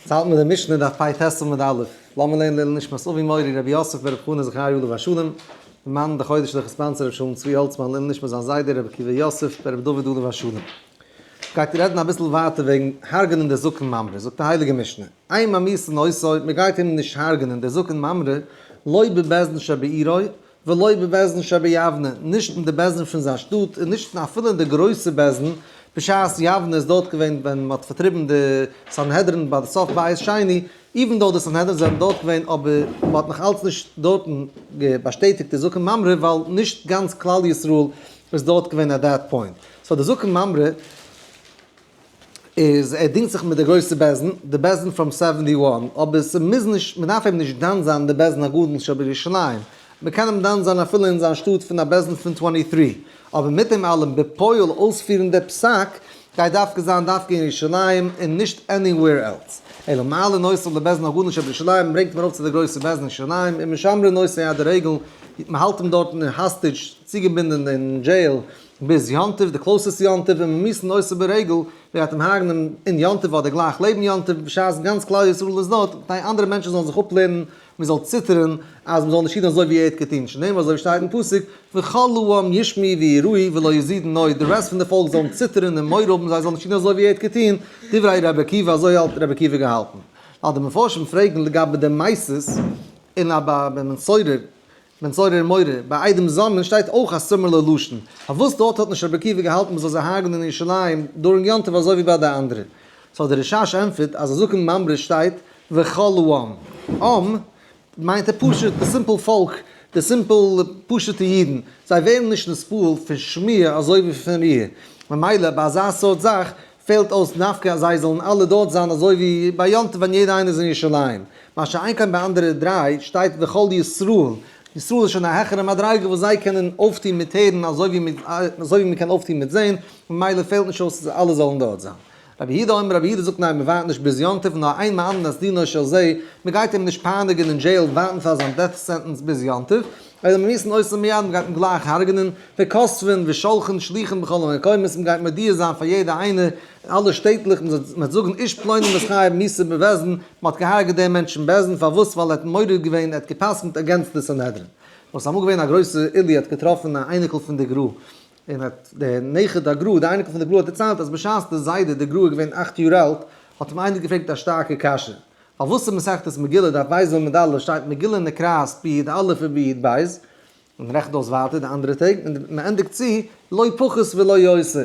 יעצט האלטן מיר די משנה דף פ"ט עמוד א', לאמיר לערנען לעילוי נשמת אבי מורי רבי יוסף ברב חנא זכרי' עליו השלום, די מאן די חודש דורך sponsor רבי שלום צבי האלצמאן לעילוי נשמת זיין זיידע רבי עקיבא יוסף ברב דוד עליו השלום. גייט רעדן אביסל ווייטער וועגן הרג'נען די זקן ממרא, זאגט די הייליגע משנה, אין ממיתין אותו, מען גייט אים נישט הרג'נען די זקן ממרא, לא בבית דין שבעירו, ולא בבית דין שביבנה, נישט אין די בית דין פון זיין שטאט, און נישט אפילו אין די גרויסע בית דין, בשעת יבנה איז דארט געווען ווען מ'האט פארטריבן די סנהדרין ביי די סוף בית שני, even though די סנהדרין זענען דארט געווען אבער מ'האט נאך אלץ נישט דארטן באשטעטיגט די זקן ממרא ווייל נישט גאנץ כלל ישראל איז דארט געווען at that point. so די זקן ממרא איז ער דינגט זיך מיט די גרויסע בית דין, די בית דין from 71, אבער ס'מוז נישט, מ'דארף אים נישט דן זיין די בית דין הגדול שבירושלים, מ'קען אים דן זיין אפילו אין זיין שטאט פון א בית דין פון 23, אבער מיט דעם אלעם בפועל אויספירן די פסק גייט דווקא זיין דווקא אין ירושלים און נישט anywhere else. אלא מעלין אותו לבית דין הגדול שבירושלים ברענגט מען ארויף צו די גרויסע בית דין אין ירושלים ומשמרין אותו עד הרגל, מ'האלט אים דארטן אין hostage צוגעבינדען אין jail ביז יום טוב, די closest יום טוב, וממיתין אותו ברגל, מ'גייט אים הרג'נען אין יום טוב אדער גלייך לעבן יום טוב, בשעת גאנץ כלל ישראל איז דארט, כדי אנדערע מענטשן זאלן זיך אפלערנען, מען זאל ציטערן אז מען זאל נישט טון אזוי ווי ער האט געטון, שנאמר אזוי ווי שטייט אין פסוק, וכל העם ישמעו ויראו ולא יזידון עוד, די rest פון די פאלק זאלן ציטערן און מורא האבן זיי זאלן נישט טון אזוי ווי ער האט געטון, דברי רבי עקיבא, אזוי האט רבי עקיבא געהאלטן. ווייל די מפרשים פרעגן לגבי די מסית און א בן סורר, בן סורר ומורה, ביי עדים זוממין שטייט אויך א similar לשון, פארוואס דארט האט נישט רבי עקיבא געהאלטן מען זאל זיי הרג'נען אין ירושלים during יום טוב אזוי ווי ביי די אנדערע? so דער רשש ענטפערט אז א זקן ממרא שטייט וכל העם. עם מיינט ער פשוט די simple פאלק, די simple פשוטע אידן, זיי ווערן נישט נתפעל פון שמיעה אזוי ווי פון ראי', ממילא ביי אזא סארט זאך פעלט אויס דווקא אז זיי זאלן אלע דארט זיין אזוי ווי ביי יום טוב ווען יעדער איינער איז אין ירושלים, מה שאין כן ביי אנדערע דריי שטייט וכל ישראל, ישראל איז שוין א העכערע מדריגה וואס זיי קענען אויפטון מיט הערן אזוי ווי אזוי ווי מען קען אויפטון מיט זען, ממילא פעלט נישט אויס אז אלע זאלן דארט זיין. רבי יהודה אומר, רבי יהודה זאגט ניין מען ווארט נישט ביז יום טוב נאר אין מענין את דינו של זה, מען גייט אים נישט פייניגן אין jail ווארטן פאר זיין death sentence ביז יום טוב, אלא ממיתין אותו מיד, מען גייט אים גלייך הרג'נען, וכותבין ושולחין שליחים בכל המקומות, מען גייט מודיע זיין פאר יעדע איינער אין אלע שטעטלעך, מען וועט זאגן איש פלוני מתחייב מיתה בבית דין, מען האט געהארגעט דעם מענטש אין בית דין, פארוואס? ווייל ער האט מורד געווען, ער האט גע'פסק'נט against די סנהדרין. וואס אמאל געווען א גרויסע עילוי האט געטראפן א אייניקל פון די גרא, און האט דער נכד הגרא, די אייניקל פון די גרא האט דערציילט אז בשעת די זיידע די גרא איז געווען 8 יאר אלט, האט אים איינער געפרעגט א שטארקע קשיא, פארוואס אין מסכת מגילה דף ב' עמוד א' שטייט מגילה נקראת בי"א ובי"ב, און רעכנט אויס ווייטער די אנדערע טעג, און מען ענדיגט צו לא פחות ולא יותר.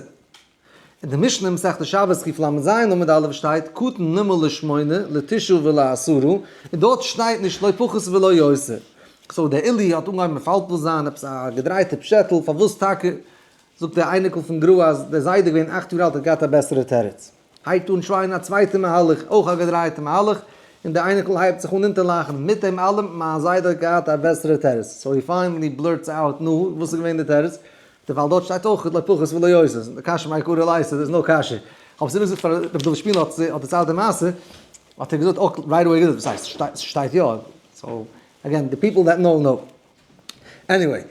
אין די משנה מסכת שבת קל"ז עמוד א' שטייט קטן נימול לשמונה לתשעה ולעשרה, און דארט שטייט נישט לא פחות ולא יותר. so דער עילוי האט אנגעהויבן מפלפל זיין עפעס א געדרייטע פשעטל פארוואס טאקע זאגט דער אייניקל פון גרא אז דער זיידע געווען 8 יאר אלט האט געהאט א בעסערע תירוץ. הייבט אן שרייען א צווייטע מהלך, אויך א געדרייטע מהלך, און דער אייניקל הייבט זיך אן אונטערלאכן, מיט דעם אלעם, מיין זיידע האט געהאט א בעסערע תירוץ. so he finally blurts out, נו, וואס איז געווען די תירוץ? דערווייל דארט שטייט אויך לא פחות ולא יותר, די קשיא מאי קרא ליתא, דער איז נאו קשיא. כ'האב עס איבערגעזאגט פאר רבי דוד שפיל האט דערציילט די מעשה, האט ער געזאגט אויך right away געזאגט, וואס הייסט, ס'שטייט יא, so again, the people that know know. Anyway.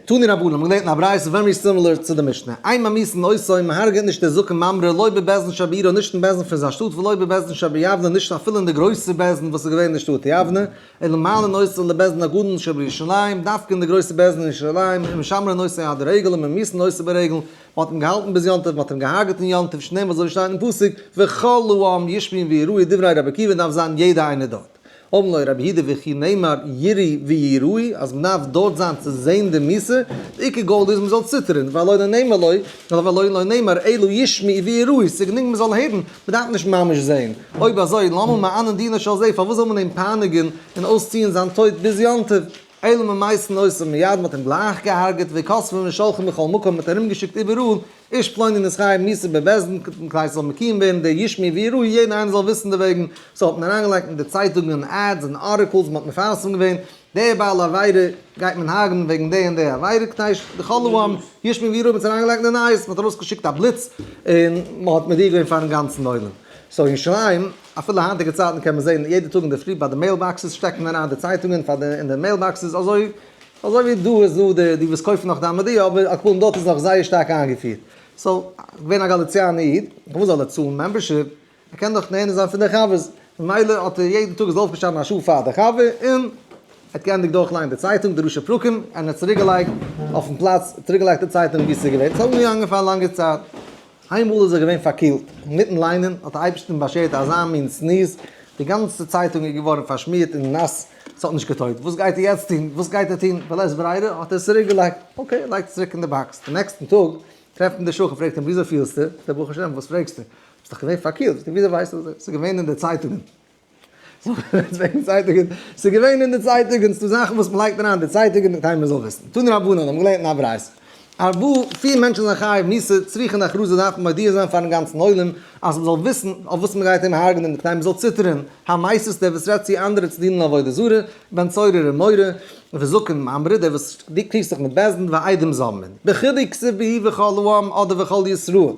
תנו רבנן, מ'האט געלערנט אין א ברייתא very similar צו די משנה. אין ממיתין אותו, מ'הרג'עט נישט די זקן ממרא, לא בבית דין שבעירו, נישט אין בית דין פון זיין שטאט, ולא בבית דין שביבנה, נישט אפילו אין די גרויסע בית דין וואס איז געווען אין די שטאט יבנה, אלא מעלין אותו לבית דין הגדול שבירושלים, דווקא אין די גרויסע בית דין אין ירושלים, ומשמרין אותו עד הרגל וממיתין אותו ברגל, מ'האט אים געהאלטן ביז יום טוב, מ'האט אים געהארגעט אין יום טוב, שנאמר אזוי ווי שטייט אין פסוק, וכל העם ישמעו ויראו דברי רבי עקיבא דארף זיין יעדע איינער דארט. אמר לו רבי יהודה וכי נאמר יראו ויראו אז מ'דארף דארט זיין צו זעהן די מיתה, די עיקר goal איז מ'זאל ציטערן, והלא לא נאמר לו, והלא לא נאמר אלא ישמעו ויראו, ס'איז גענוג מ'זאל הערן, מ'דארף נישט ממש זעהן. אויב אזוי למה מענין דינו של זה, פארוואס זאל מען אים פייניגן און אויסציען זיין טויט ביז יום טוב? אלא ממיתין אותו מיד, מ'האט אים גלייך געהארגעט, וכותבין ושולחין בכל מקום, מ'האט ארומגעשיקט איבעראל, איש פלוני נתחייב מיתה בבית דין, כדי ס'זאל מקוים ווערן דער ישמעו ויראו, יעדער איינער זאל וויסן דערוועגן, so האט מען אריינגעלייגט אין די צייטונגען ads און articles, מ'האט מפרסם געווען, דער בעל עבירה גייט מען הרג'נען וועגן די און די עבירה, כדי וכל העם ישמעו ויראו, מ'האט עס אריינגעלייגט אין די נייעס, מ'האט ארויסגעשיקט א בליץ, און מ'האט מודיע געווען פארן גאנצן עולם. so אין ירושלים, אפילו היינטיגע צייטן קען מען זען יעדע טאג אינדערפרי ביי די mail boxes שטעקט מען אריין די צייטונגען פאר די אין די mail boxes, אזוי אזוי ווי דא איז דא די די וואס קויפן נאך די המודיע, אבער על כל פנים דארט איז נאך זייער שטארק איינגעפירט. so, געווען א גאליציאנער איד, פארוואס זאל ער צאלן membership? ער קען דאך נהנה זיין פון די חברות, ממילא האט ער יעדן טאג איז אויפגעשטאנען א שעה פאר די חבר און ער האט געענדיגט דורכליינען די צייטונג די ראשי פרקים און ער האט צוריקגעלייגט אויפן פלאץ צוריקגעלייגט די צייטונג ווי עס איז געווען, עס איז אנגעגאנגען פאר א לאנגע צייט. איינמאל איז ער געווען פארקילט, אינמיטן ליינען האט דער אייבערשטער אים באשערט אזא מין sneeze, די גאנצע צייטונג איז געווארן פארשמירט און נאס, עס האט נישט געטויגט, וואס גייט ער יעצט טון, וואס גייט ער טון, בלית ברירה האט ער עס צוריק געלייגט, okay, ער לייגט עס צוריק אין די box, די נעקסטן טאג טרעפט אים דער שכן פרעגט אים וויאזוי פילסטו, זאגט ער ברוך השם, וואס פרעגסטו, ביסט דאך געווען פארקילט, זאגט ער וויאזוי ווייסטו, עס איז געווען אין די צייטונגען. ס'איז געווען אין די צייטונגען, ס'דא זאכן וואס מ'לייגט אריין אין די צייטונגען כדי מ'זאל וויסן. תנו רבנן האבן געלערנט אין א ברייתא. ארבעה, פיר מענטשן זענען חייב מיתה, צריכין הכרזה דארף מען מודיע זיין פארן גאנצן עולם, אז מ'זאל וויסן אויף וואס מ'גייט אים הרג'נען כדי מ'זאל ציטערן. המסית דער וואס רעדט צו אנדערע צו דינען עבודה זרה, בן סורר ומורה, וזקן ממרא דער וואס קריגט זיך מיט בית דין, ועדים זוממין. בחדא כתיב בהו וכל העם אדער וכל ישראל.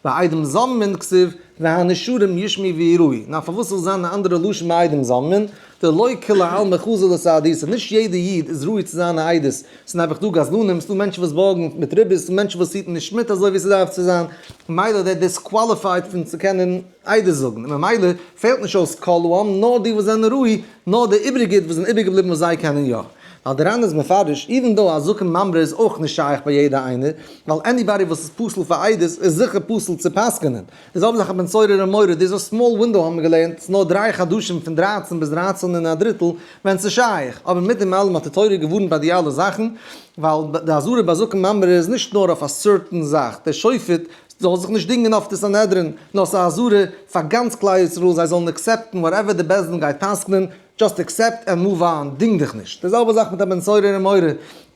ועדים זוממין כתיב והנשרים ישמעו ויראו, נאר פארוואס זאל זיין א אנדערע לשון ביי עדים זוממין, דלא כולי עלמא חזי לסהדותא, נישט יעדע איד איז ראוי צו זיין א עדות, ס'איז נעבעך דא גזלנים, ס'דא מענטשן וואס בארגן מיט ריבית, ס'דא מענטשן וואס היטן נישט מיט אזוי ווי ס'דארף צו זיין, ממילא דער disqualified פון צו קענען עדות זאגן, און ממילא פעלט נישט אויס כל העם, נאר די וואס זענען ראוי, נאר די איבריגע וואס זענען איבערגעבליבן וואס זיי קענען יא. ווייל דער רן איז מפרש, even though א זקן ממרא איז אויך נישט שייך ביי יעדע איינער, ווייל anybody וואס איז פסול פאר עדות איז זיכער פסול צו פסק'נען. די זעלבע זאך א בן סורר ומורה, דאס איז א small window האבן מיר געלערנט, ס'איז נאר דריי חדשים פון 13 ביז 13 און א דריטל ווען ס'איז שייך, אבער מיט דעם אלעם האט די תורה געווארנט ביי די אלע זאכן, ווייל די אזהרה ביי זקן ממרא איז נישט נאר אויף א certain זאך, דער שופט זאל זיך נישט דינגען אויף די סנהדרין, נאר ס'איז א אזהרה פאר גאנץ כלל ישראל זיי זאלן accept ן whatever די בית דין גייט פסק'נען, just accept and move on, דינג דיך נישט. די זעלבע זאך מיט א בן סורר ומורה,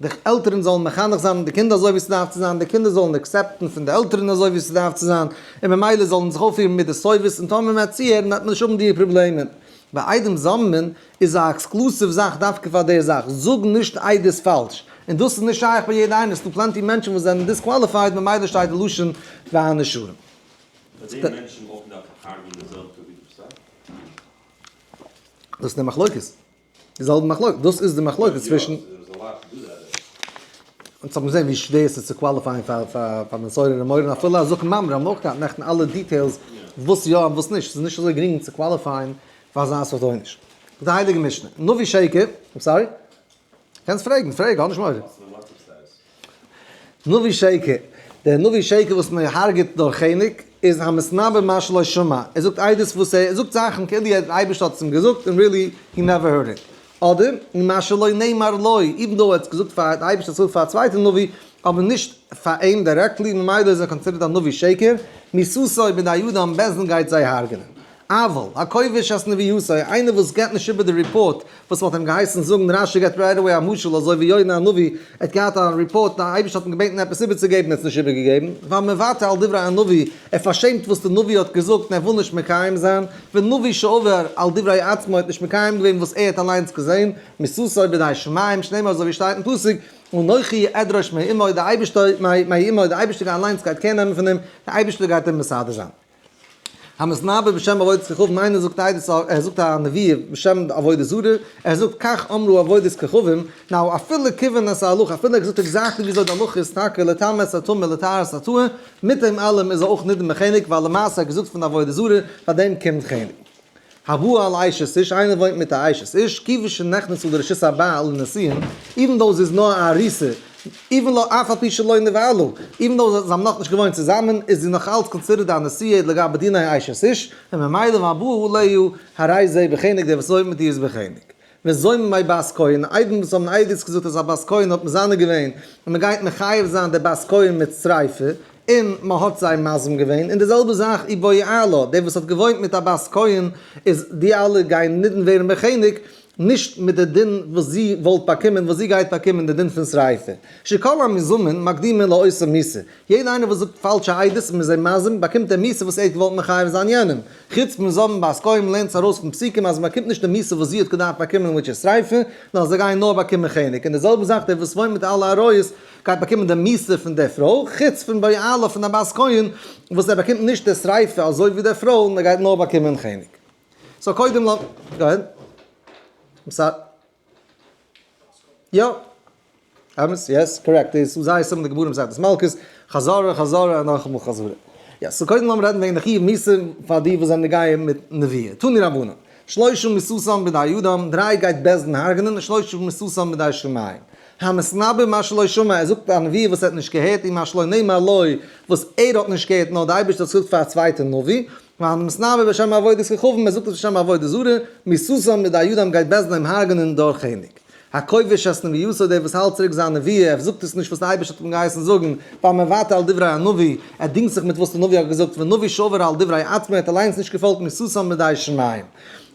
די עלטערן זאלן מחנך זיין די קינדער אזוי ווי ס'דארף צו זיין, די קינדער זאלן accept ן פון די עלטערן אזוי ווי ס'דארף צו זיין, און ממילא זאלן זיך אויפפירן מיט די סובות, און טאמער מ'וועט צוהערן וועט מען נישט האבן די פראבלעמען. ביי עדים זוממין איז א exclusive זאך דווקא פאר די זאך, זאג נישט עדות פאלש, און דאס איז נישט שייך ביי יעדע איינער, ס'דא plenty מענטשן וואס זענען disqualified ממילא שטייט די לשון והנשרים. ביי די מענטשן וואלט מען דארפן הרג'ן די זעלבע טאג ווי די פסק? דאס איז די מחלוקת. די זעלבע מחלוקת. דאס איז די מחלוקת צווישן. אונז האבן געזען ווי שווער עס איז צו qualify ען פאר פאר פאר בן סורר ומורה און אפילו א זקן ממרא האבן אויך געהאט נעכטן אלע details וואס יא און וואס נישט. ס'איז נישט אזוי גרינג צו qualify ען פאר אזא סארט עונש. די הייליגע משנה. נביא שקר. I'm sorry? קענסט פרעגן, פרעג, האב נישט מורא. נביא שקר, דער נביא שקר וואס מען הרג'עט דורך חנק, איז המתנבא מה שלא שמע, ער זאגט עדות וואס ער זאגט זאכן כאילו דער אייבערשטער האט עס אים געזאגט און really he never heard it, אדער מה שלא נאמר לו, even though ער האט עס געזאגט פאר דער אייבערשטער האט עס געזאגט פאר א צווייטע נביא, אבער נישט פאר אים directly, ממילא איז ער considered א נביא שקר, מיתתו בידי אדם, בית דין גייט זיי הרג'נען. אבל, הכובש את נבואתו, איינער וואס געבט נישט איבער די report וואס מ'האט אים געהייסן זאגן, רשי געבט right away א משל אזוי ווי יונה הנביא, ער האט געהאט א report, די אייבערשטער האט אים געבעטן עפעס איבערצוגעבן ער האט עס נישט איבערגעגעבן, והמבטא על דברי הנביא, ער פארשעמט וואס די נביא האט געזאגט און ער וויל נישט מקיים זיין, ונביא שעבר על דברי עצמו האט נישט מקיים געווען וואס ער האט אליינס געזען, מיתתו בידי שמים, שנאמר אזוי ווי שטייט אין פסוק, אנכי אדרוש מעמו, די אייבערשטער, מעמו, די אייבערשטער אליינס גייט care נעמען פון אים, די אייבערשטער גייט אים מסדר זיין. המתנבא בשם עבודת כוכבים איינער זאגט עדות ער זאגט א נבואה בשם עבודה זרה ער זאגט כך אמרו עבודת כוכבים now אפילו כיוון את ההלכה אפילו ער האט געזאגט exactly וויאזוי די הלכה איז טאקע לטמא את הטמא לטהר את הטהור מיט דעם אלעם איז ער אויך נידון בחנק ווייל למעשה ער האט געזאגט פון עבודה זרה פאר דעם קומט חנק. הבא על אשת איש איינער וואוינט מיט א אשת איש כיוון שנכנסו לרשות הבעל לנישואין even though זי איז נאר א ארוסה even though אף על פי שלא נבעלו, even though זיי האבן נאכנישט געוואוינט צוזאמען, איז זי נאך אלץ considered א נשואה לגבי דיני אשת איש, און ממילא והבא עליה הרי זה בחנק דער וואס וואוינט מיט איר איז בחנק. וזוממי בת כהן, עדים וואס האבן עדות געזאגט אז א בת כהן האט מזנה געווען, און מען גייט מחייב זיין די בת כהן מיט שריפה, און מען האט זיי מזים געווען, און די זעלבע זאך ובועלה, דער וואס האט געוואוינט מיט א בת כהן, איז די אלע גייען נידון ווערן בחנק, נישט מיט די דין וואס זי וואלט באקומען, וואס זי גייט באקומען די דין פון שריפה. שכל המזומין מקדימין לאותה מיתה. יעדער איינער וואס זאגט פאלשע עדות און מ'איז אים מזים, באקומט די מיתה וואס ער האט געוואלט מחייב זיין יענעם. חוץ מזומין בת כהן לערנט ארויס פון פסוקים אז מ'באקומט נישט די מיתה וואס זי האט געדארפט באקומען which איז שריפה, נאר זיי גייען נאר באקומען חנק. און די זעלבע זאך דער וואס וואוינט מיט אלע עריות גייט באקומען די מיתה פון די פרוי, חוץ פון בועלה פון א בת כהן וואס ער באקומט נישט די שריפה אזוי ווי די פרוי, נאר גייט נאר באקומען חנק. so קודם לאז, go ahead. יא. אמת, yes, correct. דאס איז זייער סימן די גמרא מסכת מלקות, חזרה חזרה און נאכאמאל חזרה. יא, so קודם לאמיר רעדן וועגן די חיוב מיתה פאר די וואס זענען גייען מיט נביאה. תנו רבנן. שלשה מיתתן בידי אדם, דריי גייט בית דין הרג'נען, און שלשה מיתתן בידי שמים. המתנבא מה שלא שמע, ער זאגט א נבואה וואס ער האט נישט געהערט, און מה שלא נאמר לו, וואס ער האט נישט געהערט נאר די אייבערשטער האט עס געזאגט פאר א צווייטע נביא, והמתנבא בשם עבודת כוכבים, ער זאגט עס בשם עבודה זרה, מיתתן בידי אדם גייט בית דין אים הרג'נען דורך חנק. הכובש את נבואתו, דער וואס האלט צוריק זיין נבואה, ער זאגט עס נישט וואס דער אייבערשטער האט אים געהייסן זאגן, והמבטל על דברי הנביא, ער דינגט זיך מיט וואס דער נביא האט געזאגט, ונביא שעבר על דברי עצמו, ער האט אליינס נישט געפאלגט מיתתן בידי שמים.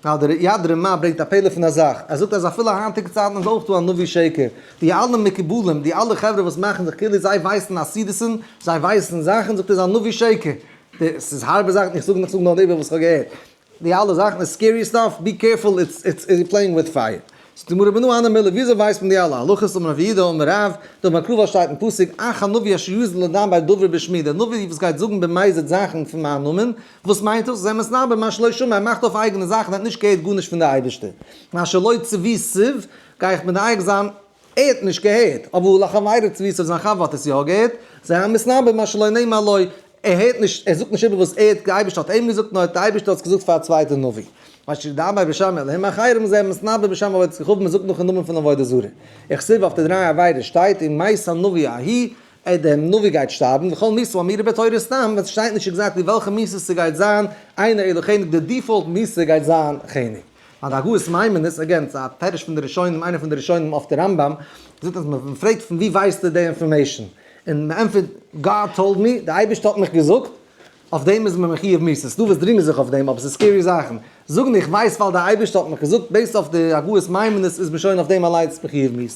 ווייל דער יד רמה ברענגט א פלא פון א זאך, ער זאגט אז אפילו היינטיגע צייטן איז אויך דא א נביא שקר, די אלע מקובלים, די אלע חברה וואס מאכן זיך כאילו זיי ווייסן עתידות'ן, זיי ווייסן זאכן, זאגט ער איז א נביא שקר. ס'איז הארבע זאכן, איך זאג נאר איבער וואס איך האב געהערט. די אלע זאכן איז scary stuff, be careful it's it's playing with fire. זאגט די גמרא מנא הני מילי, וויאזוי ווייסט מען די אלע הלכות, אמר רב יהודה אמר רב, דאמר קרא שטייט אין פסוק, אך הנביא אשר יזיד לדבר דבר בשמי, דער נביא וואס גייט זאגן במזיד זאכן פון מיין נאמען, וואס מיינט דאס? זה מתנבא מה שלא שמע, ער מאכט אויף אייגענע זאכן, ער האט נישט געהערט גארנישט פון די אייבערשטער. מה שלא צויתיו, גיי איך מדייק זיין, ער האט נישט געהערט, אבער לחבירו צויתיו זיין חבר האט עס יא געהערט, זה המתנבא מה שלא נאמר לו, ער הערט נישט, ער זאגט נישט איבער וואס ער האט, די אייבערשטער האט אים געזאגט, נאר די אייבערשטער האט עס געזאגט פאר א צווייטע נביא. מה שידבר בשם אלהים אחרים זה מתנבא בשם עבודת כוכבים, מען זאגט נאכן נאמען פון עבודה זרה. וכתיב אויף די דריי עבירות שטייט ומת הנביא ההוא, ער דער נביא גייט שטארבן, וכל מיתה האמורה בתורה סתם, ווען ס'שטייט נישט exactly וועלכע מיתה ס'גייט זיין, אינה אלא חנק, די default מיתה גייט זיין חנק. ווייל די הגהות מיימוניות, again, ס'איז א פירוש פון די ראשונים, איינער פון די ראשונים אויף די רמב ם, זאגט אז מען פרעגט פון ווי ווייסטו די information, און מען ענטפערט God told me, די אייבערשטער האט מיך געזאגט, אויף דעם איז מען מחויב מיתה, ס'דא וואס דרינגען זיך אויף דעם, אבער ס'איז scary זאכן, זאגן איך ווייס ווייל די אייבערשטער האט מיך געזאגט, based אויף די הגהות מיימוניות איז מען שוין אויף דעם אליינס מחויב מיתה.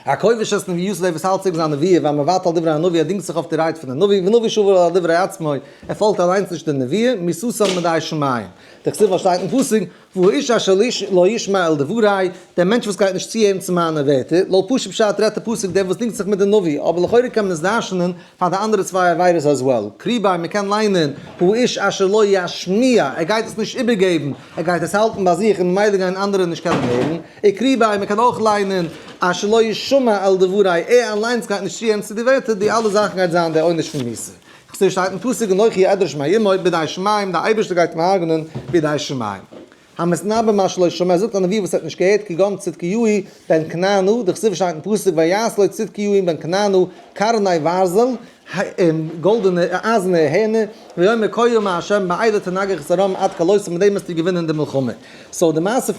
הכובש את נבואתו דער וואס האלט צוריק זיין נבואה והמבטל על דברי הנביא ער דינגט זיך אויף די רייד פון די נביא ונביא שעבר על דברי עצמו ער פאלגט אליינס נישט די נבואה מיתתן בידי שמים דכתיב וואס שטייט אין פסוק והאיש אשר לא ישמע אל דברי דער מענטש וואס גייט נישט צוהערן צו מיינע ווערטער לויט פשוט פשט רעדט די פסוק דער וואס דינגט זיך מיט די נביא אבער לכאורה קען מען עס דרש'נען פאר די אנדערע צוויי עבירות as well, קרי בה, מען קען ליינען, האיש אשר לא ישמיע, ער גייט עס נישט איבערגעבן, ער גייט עס האלטן ביי זיך און ממילא גייען אנדערע נישט קענען הערן, וקרי בה, מען קען אויך ליינען, אשר לא ישמע אל דברי, ער אליינס גייט נישט צוהערן צו די ווערטער, די אלע זאכן גייט זיין דער עונש פון מיתה. כסדר שטייט אין פסוק אנכי אדרש מעמו בידי שמים, דער אייבערשטער גייט אים הרג'נען בידי שמים. המתנבא מה שלא שמע, ער זאגט א נבואה וואס ער האט נישט געהערט, כגון צדקיהו בן כנענה, דכתיב שטייט אין פסוק ויעש לו צדקיהו בן כנענה קרני ברזל, גאלדענע אייזערנע הערנער, ויאמר כה אמר ה' באלה תנגח את ארם עד כלותם, מיט דעם וועסטו געווינען די מלחמה. so די מעשה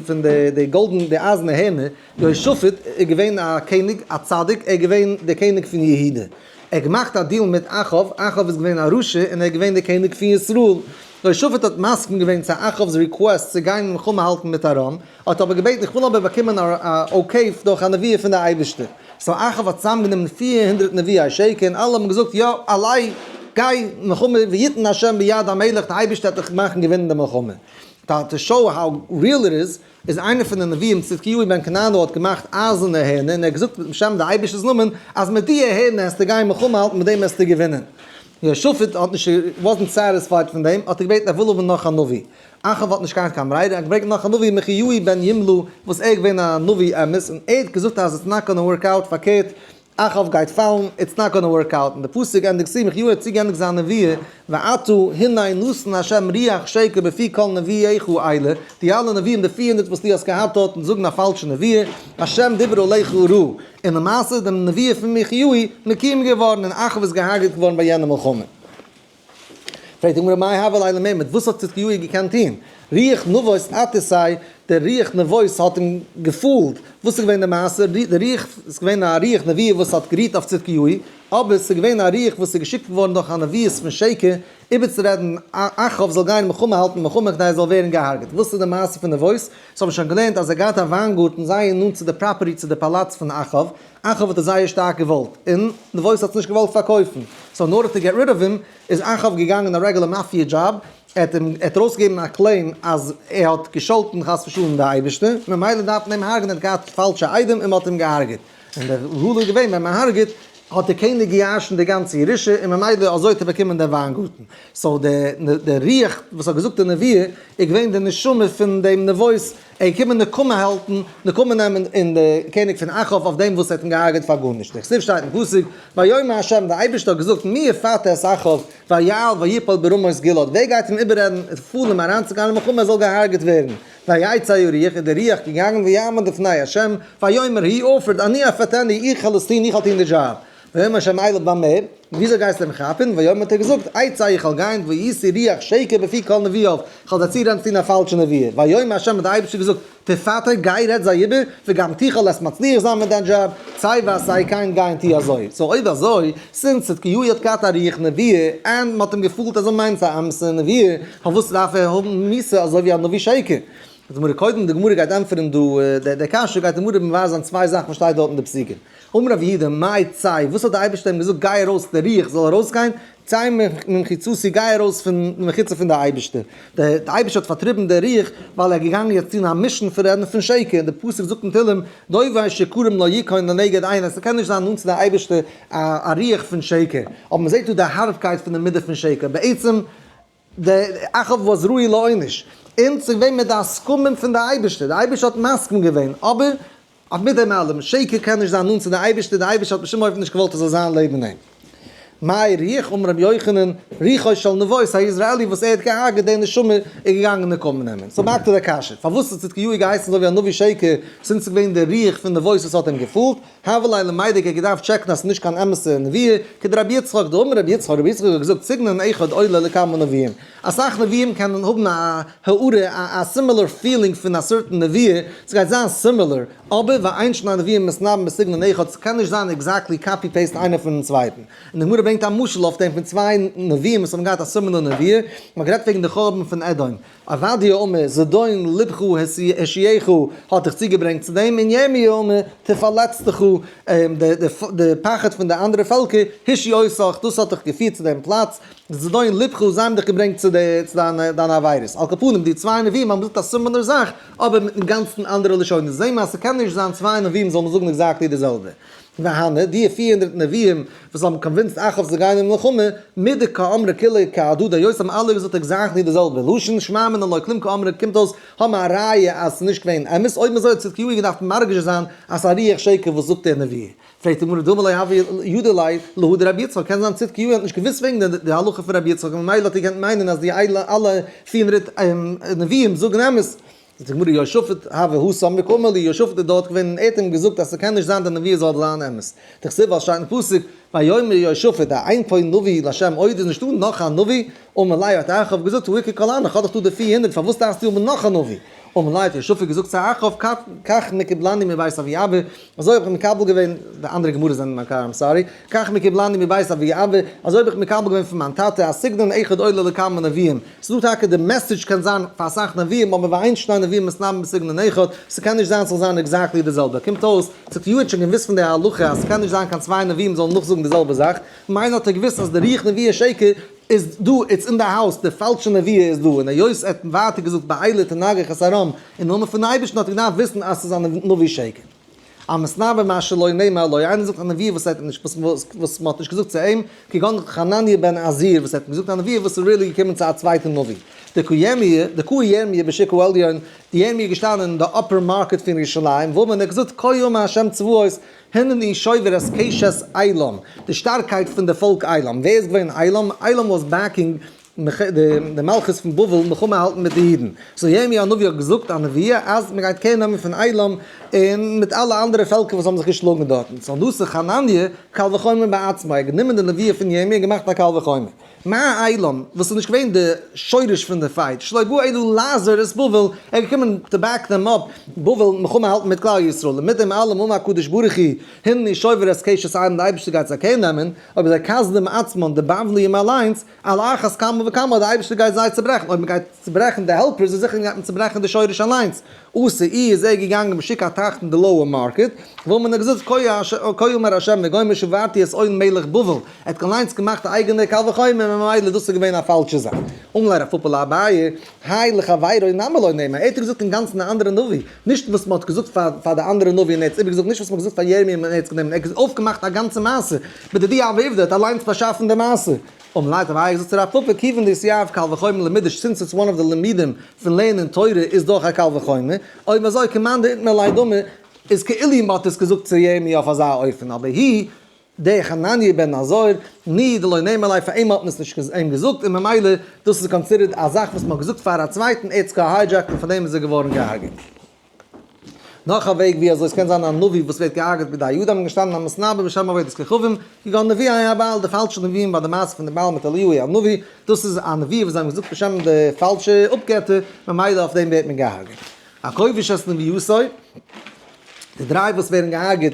פון די גאלדענע די אייזערנע הערנער, יהושפט איז געווען א קעניג א צדיק, ער איז געווען דער קעניג פון יהודה, ער האט געמאכט א דיעל מיט אחאב, אחאב איז געווען א רשע און ער איז געווען דער קעניג פון ישראל, יהושפט האט מסכים געווען צו אחאב'ס request צו גיין מלחמה האלטן מיט ארם, האט אבער געבעטן איך וויל אבער באקומען א okay דורך א נבואה פון די אייבערשטער, so אחאב האט צוזאמגענומען 400 נביאי שקר און אלע האבן געזאגט יא עלה גיי מלחמה ויתן השם ביד המלך די אייבערשטער וועט דיך מאכן געווינען די מלחמה, to show how real it is, איז איינער פון די נביאים צדקיהו בן כנענה האט געמאכט אייזערנע הערנער און ער האט געזאגט בשם די אייבערשטער'ס נאמען אז מיט די הערנער העסטו גיין מלחמה האלטן מיט דעם העסטו געווינען. יהושפט האט נישט wasn't satisfied פון דעם האט ער געבעטן ער וויל האבן נאך א נביא. אחאב האט נישט געהאט קיין ברירה ער האט געברענגט נאך א נביא מיכיהו בן ימלה וואס ער איז געווען א נביא אמת און ער האט געזאגט אז it's not gonna work out פארקערט אחאב גייט פאלן, it's not gonna work out, און די פסוק ענדיגט צו, מיכיהו האט צוגעענדיגט זיין נבואה, ועתה הנה נתן השם רוח שקר בפי כל נביאיך אלה, די אלע נביאים די 400 וואס דו האסט געהאט דארט און זאגן א פאלשע נבואה, השם דיבר עליך רעה, און למעשה איז די נבואה פון מיכיהו מקוים געווארן און אחאב איזגעהארגעט געווארן ביי יענע מלחמה. פרעגט די גמרא מאי הוה ליה למימד, וואס האט צדקיהו געקענט טון? רוח נבות אתתיה, דער רוח נבות האט אים געפאלט, וואס איז געווען די מעשה? די רוח, ס'איז געווען א רוח נבואה וואס האט גערוהט אויף צדקיהו, אבער ס'איז געווען א רוח וואס איז געשיקט געווארן דורך א נביאות פון שקר, איבערצורעדן אחאב זאל גיין מלחמה האלטן מלחמה כדי ער זאל ווערן געהארגעט. וואס איז די מעשה פון נבות? ס'האבן מיר שוין געלערנט אז ער געהאט א וויינגארטן זייער נאנט צו די property צו די פאלאץ פון אחאב, אחאב האט עס זייער שטארק געוואלט, און נבות האט עס נישט געוואלט פארקויפן, so in order to get rid of him איז אחאב געגאנגען א רעגולער מאפיא דזשאב, ער האט אים, ער האט ארויסגעגעבן א claim אז ער האט געשאלטן חס ושלום די אייבערשטער, ממילא דארף מען אים הרג'נען, ער האט געהאט פאלשע עדים און מען האט אים געהארגעט, און די rule איז געווען ווען מען הרג'עט. האט דער קעניג געירשנט די גאנצע ירושה און ממילא אזוי האט ער באקומען דעם וויינגארטן. so דער רוח וואס האט געזאגט די נבואה איז געווען די נשמה פון דעם נבות, ער איז געקומען נקמה האלטן, נקמה נעמען אין די קעניג פון אחאב אויף דעם וואס ער האט אים געהארגעט פאר גארנישט. דכתיב שטייט אין פסוק, ויאמר ה', דער אייבערשטער האט געזאגט, מי יפתה את אחאב, ויעל ויפול ברמות גלעד, ווער גייט אים איבעררעדן און פאלן אים אריינצוגיין אין מלחמה ער זאל געהארגעט ווערן? ויצא הרוח, איז דער רוח געגאנגען ויעמוד לפני ה', ויאמר he offered, אני אפתנו, איך וועל עס טון, איך וועל טון די דזשאב. ויאמר ה' אליו במה, וויאזוי גייסטו אים כאפן? ויאמר האט ער געזאגט, אצא איך וועל גיין, והייתי רוח שקר בפי כל נביאיו, איך וועל זיי צורעדן צו טון א פאלשע נביאה. ויאמר ה' האט דער אייבערשטער געזאגט, תפתה, גיי רעד זיי איבער, וגם תוכל וועסט מצליח זיין מיט דיין דזשאב, צא ועשה כן, גיי און טו אזוי. so אויב אזוי, since צדקיהו האט געהאט א רוח נביאה, און מ'האט אים געפאלט אז ער מיינט א אמת'ע נביאה, פארוואס דארף ער האבן מיתה אזוי ווי א נביא שקר? די גמרא קודם, די גמרא גייט ענטפערן דא די קשיא, גייט די גמרא מבאר זיין צוויי זאכן וואס שטייט דארט אין די פסוקים. אמר רב יהודה, מאי צא, וואס האט די אייבערשטער אים געזאגט גיי ארויס די רוח זאל ארויסגיין, צא ממחיצתי גיי ארויס פון די מחיצה פון די אייבערשטער, די אייבערשטער האט פארטריבן די רוח ווייל ער איז געגאנגען יעצט טון א mission פון רעדן פון שקר, און די פסוק זאגט אין תהלים, דובר שקרים לא יכון לנגד עיני, ס'קען נישט זיין נאנט צו די אייבערשטער א רוח פון שקר, אבער מ'זעט דא די הארבקייט פון די מידה פון שקר, בעצם די אחאב וואס ראוי לעונש, און ס'איז געווען מיט די הסכמים פון די אייבערשטער, די אייבערשטער האט מסכים געווען, אבער אויף מיט דעם אלעם, שקר קען נישט זיין נאנט צו די אייבערשטער, די אייבערשטער האט בשום אופן נישט געוואלט עס זאל זיין לעבן אים. מאי רוח אמר רבי יוחנן, רוחו של נבות היזרעאלי וואס ער האט געהארגעט די נשמה איז געגאנגען נקמה נעמען. so back to די קשיא, פארוואס האט צדקיהו געהייסן אזוי ווי א נביא שקר, since ס'איז געווען די רוח פון נבות וואס האט אים געפאלט, הוה ליה למידק ער האט געדארפט טשעקן אז ס'איז נישט קיין אמת'ע נביאה, כדרבי יצחק דאמר רבי יצחק, רבי יצחק האט געזאגט סגנון אחד עולה לכמה נביאים, אסאך נביאים קענען האבן א הארה א similar feeling פון א certain נביאה, ס'גייט זיין similar, אבער ואין שני נביאים מתנבאים בסגנון אחד, ס'קען נישט זיין exactly copy paste איינער פונעם צווייטן. און די גמרא ברענגט א משל אויף דעם פון צוויי נביאים וואס האבן געהאט א similar נביאה, מ'האט גערעדט וועגן די חורבן פון אדום, עובדיה אמר, זדון לבך הרשיעך האט דיך צוגעברענגט צו דעם, און ירמי' אמר, תפלצתך, די פחד פון די אנדערע פעלקער, הרשו אותך, דאס האט דיך געפירט צו דעם פלאץ, זדון לבך, זיי האבן דיך געברענגט צו דיינע עבירות. על כל פנים, די צוויי נביאים האבן געזאגט א similar זאך, אבער מיט אינגאנצן אנדערע לשונות. זעהן מיר אז ס'קען נישט זיין צוויי נביאים זאלן זאגן exactly די זעלבע. והני, די 400 נביאים וואס האבן convinced אחאב צו גיין אין מלחמה, מדקאמרי כולהו כהדדי, היות האבן אלע געזאגט exactly די זעלבע לשון, שמע מינה לא כלום קאמרי, קומט אויס האבן א ראיה אז ס'איז נישט געווען אמת, אויב אזוי האט צדקיהו געדארפט מרגיש זיין אז ס'איז א רוח שקר וואס זאגט דער נביא. פרעגט די גמרא דלמא לא הוה ידע ליה להא דרבי יצחק, קען זיין צדקיהו האט נישט געוואוסט וועגן די הלכה פון רבי יצחק און ממילא האט ער געקענט מיינען אז די אלע 400 נביאים זאגן אמת, זאגט די גמרא יהושפט הוה התם וקאמר להו, יהושפט איז דארט געווען און ער האט אים געזאגט אז ס'קען נישט זיין די נבואה זאל זיין אמת, דכתיב ווייל שטייט אין פסוק ויאמר יהושפט האין פה נביא לה' עוד איז נישטא נאך א נביא, אמר ליה האט אחאב געזאגט הא איכא כל הני כ'האב דאך דא די 400 פארוואס דארפסטו האבן נאך א נביא, אמר ליה האט יהושפט געזאגט צו אחאב כך מקובלני מבית אבי אבא, אזוי האב איך מקבל געווען, די אנדערע גמרות זענען מקור I'm sorry, כך מקובלני מבית אבי אבא, אזוי האב איך מקבל געווען פון מיין טאטע, אז סגנון אחד עולה לכמה נביאים, ס'דא טאקע די message קען זיין פאר אסאך נביאים אבער ואין שני נביאים מתנבאים בסגנון אחד, ס'קען נישט זיין ס'זאל זיין exactly די זעלבע, קומט אויס צדקיהו האט שוין געוואוסט פון די הלכה אז ס'קען נישט זיין קיין צוויי נביאים זאלן נאכזאגן די זעלבע זאך, מילא האט ער געוואוסט אז די רוח נביאי שקר איז דא, it's in the house, די פאלשע נביאה איז דא, און היות ער האט ווייטער געזאגט באלה תנגח את ארם אין נאמען פון אייבערשטן האט ער געדארפט וויסן אז ס'איז א נביא שקר. המתנבא מה שלא נאמר לו, איינער זאגט א נבואה וואס ער האט נישט, וואס מ'האט נישט געזאגט צו אים, כגון חנניה בן עזור וואס ער האט געזאגט א נבואה וואס איז really געקומען צו א צווייטע נביא. דקאי ירמיה בשוק העליון, די ירמיה איז געשטאנען אין די upper market פון ירושלים, וואו מען האט געזאגט כה אמר ה' צבאות, הנני שובר את קשת עילם, די שטארקייט פון די פאלק עילם, ווער איז געווען עילם? עילם was backing די מלכות פון בבל מלחמה האלטן מיט די אידן, so ירמי' הנביא האט געזאגט א נבואה אז מען גייט קער נעמען פון עילם און מיט אלע אנדערע פעלקער וואס האבן זיך געשלאגן דארטן, so נשא חנניה קל וחומר בעצמו, ער האט גענומען די נבואה פון ירמי' און געמאכט א קל וחומר. מה עילם, וואס איז נישט געווען די שורש פון די fight, שלא בא אלא לעזור את בבל, ער איז געקומען to back them up, בבל מלחמה האלטן מיט כלל ישראל, און מיט דעם אלעם אמר הקדוש ברוך הוא, הנני שובר את קשת עילם, די אייבערשטער גייט זיי קער נעמען, אבער די כשדים עצמן, די בבליים אליינס, על אחת כמה וכמה, די אייבערשטער גייט זיי צוברעכן, אויב מען גייט צוברעכן די helpers איז זיכער גייט מען צוברעכן די שורש אליינס, אתא איז ער געגאנגען בשוק התחתון די lower market, וואו מען האט געזאגט כה אמר ה' וגומר שברתי את עול מלך בבל, ער האט אליינס געמאכט א אייגענע קל וחומר. און ממילא דאס איז געווען א פאלשע זאך. אמר ליה רב פפא לאביי, האי לחבירו נמי לא נימא, ער האט געזאגט אינגאנצן א אנדערע נביא, נישט וואס מען האט געזאגט פאר די אנדערע נביא און ער האט עס איבערגעזאגט, נישט וואס מען האט געזאגט פאר ירמי' און ער האט עס גענומען, ער האט אויפגעמאכט א גאנצע מעשה, בדידי הוה עובדא, ער האט אליינס באשאפן די מעשה. אמר ליה האט אביי געזאגט צו רב פפא, כיוון דאיתיהיב קל וחומר למידרש, since it's one of the לימודים פון לערנען תורה איז דאך א קל וחומר, אויב אזוי כמאן דאיתמר עליה דמי, איז כאילו מען האט עס געזאגט צו ירמי' אויף אזא אופן, אבער היא דער חנניה בן עזור, ני דלא נימא עליה פאר אים האט מען עס נישט אים געזאגט און ממילא דאס איז considered א זאך וואס מען האט געזאגט פאר א צווייטן ער האט עס גע hijacked און פאר דעם איז ער געווארן געהארגעט. נאך א וועג ווי אזוי עס קען זיין א נביא וואס ווערט געהארגעט בידי אדם געשטאנען א מתנבא בשם עבודת כוכבים כגון נביאי הבעל די פאלשע נביאים ביי די מעשה פון די בעל מיט אליהו הנביא דאס איז א נביא וואס זיי האבן געזאגט בשם די פאלשע אפגעטער ממילא אויף דעם ווערט מען געהארגעט. הכובש את נבואתו, די דריי וואס ווערן געהארגעט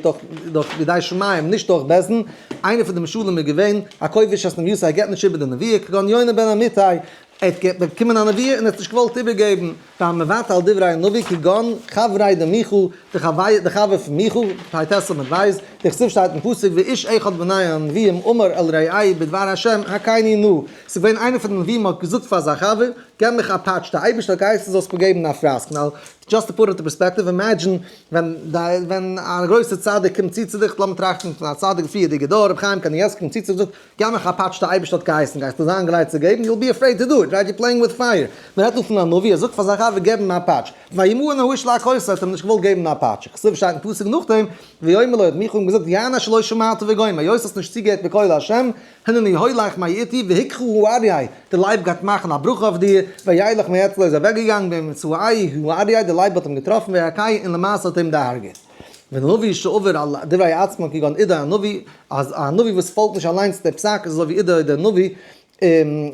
דורך בידי שמים נישט דורך בית דין, איינער פון די משלים איז געווען הכובש את נבואתו ער געבט נישט איבער די נבואה, כגון יונה בן אמיתי, ער האט באקומען א נבואה און ער האט נישט געוואלט איבערגעבן, והמבטל דברי הנביא כגון חבריה דמיכה, די חבר פון מיכה, פ"ט עמוד ב', דכתיב שטייט אין פסוק ואיש אחד בני הנביאים אמר אל רעהו בדבר ה' הכני נא, ס'איז געווען איינער פון די נביאים האט געזאגט פאר זיין חבר, געב מיך א פאטש, די אייבערשטער האט געהייסן זאלסט מיר געבן א פראסק, now just to put it in perspective, imagine ווען ווען א גרויסע צדיק קומט צו צו דיך, לאמיר טראכטן פון א צדיק פריערדיגע דור, רבי חיים קאניעווסקי קומט צו צו דיך זאגט, געב מיך א פאטש די אייבערשטער האט געהייסן, גייסטו זיין גרייט צו געבן? you'll be afraid to do it, right? You're playing with fire. מען רעדט דא פון א נביא, ער זאגט פאר זיין חבר געב אים א פאטש, וימאן האיש להכותו, האט אים נישט געוואלט געבן א פאטש, כתיב שטייט אין פסוק נאכדעם, ויאמר לו האט מיכה אים געזאגט, יען אשר לא שמעת וגומר, היות האסט נישט צוגעהערט בקול ה', הנני הולך מאתי והכהו האריה, די לייב גייט מאכן א ברכה אויף דיר, וילך מאצלו איז אוועק געגאנגען וימצאהו האריה, די לייב האט אים געטראפן ויכהו און למעשה האט אים דערהרגעט. ונביא שעובר על דברי עצמו כגון עדו הנביא, אז א נביא וואס פאלגט נישט אליינס די פסק איז אזוי ווי עדו דער נביא,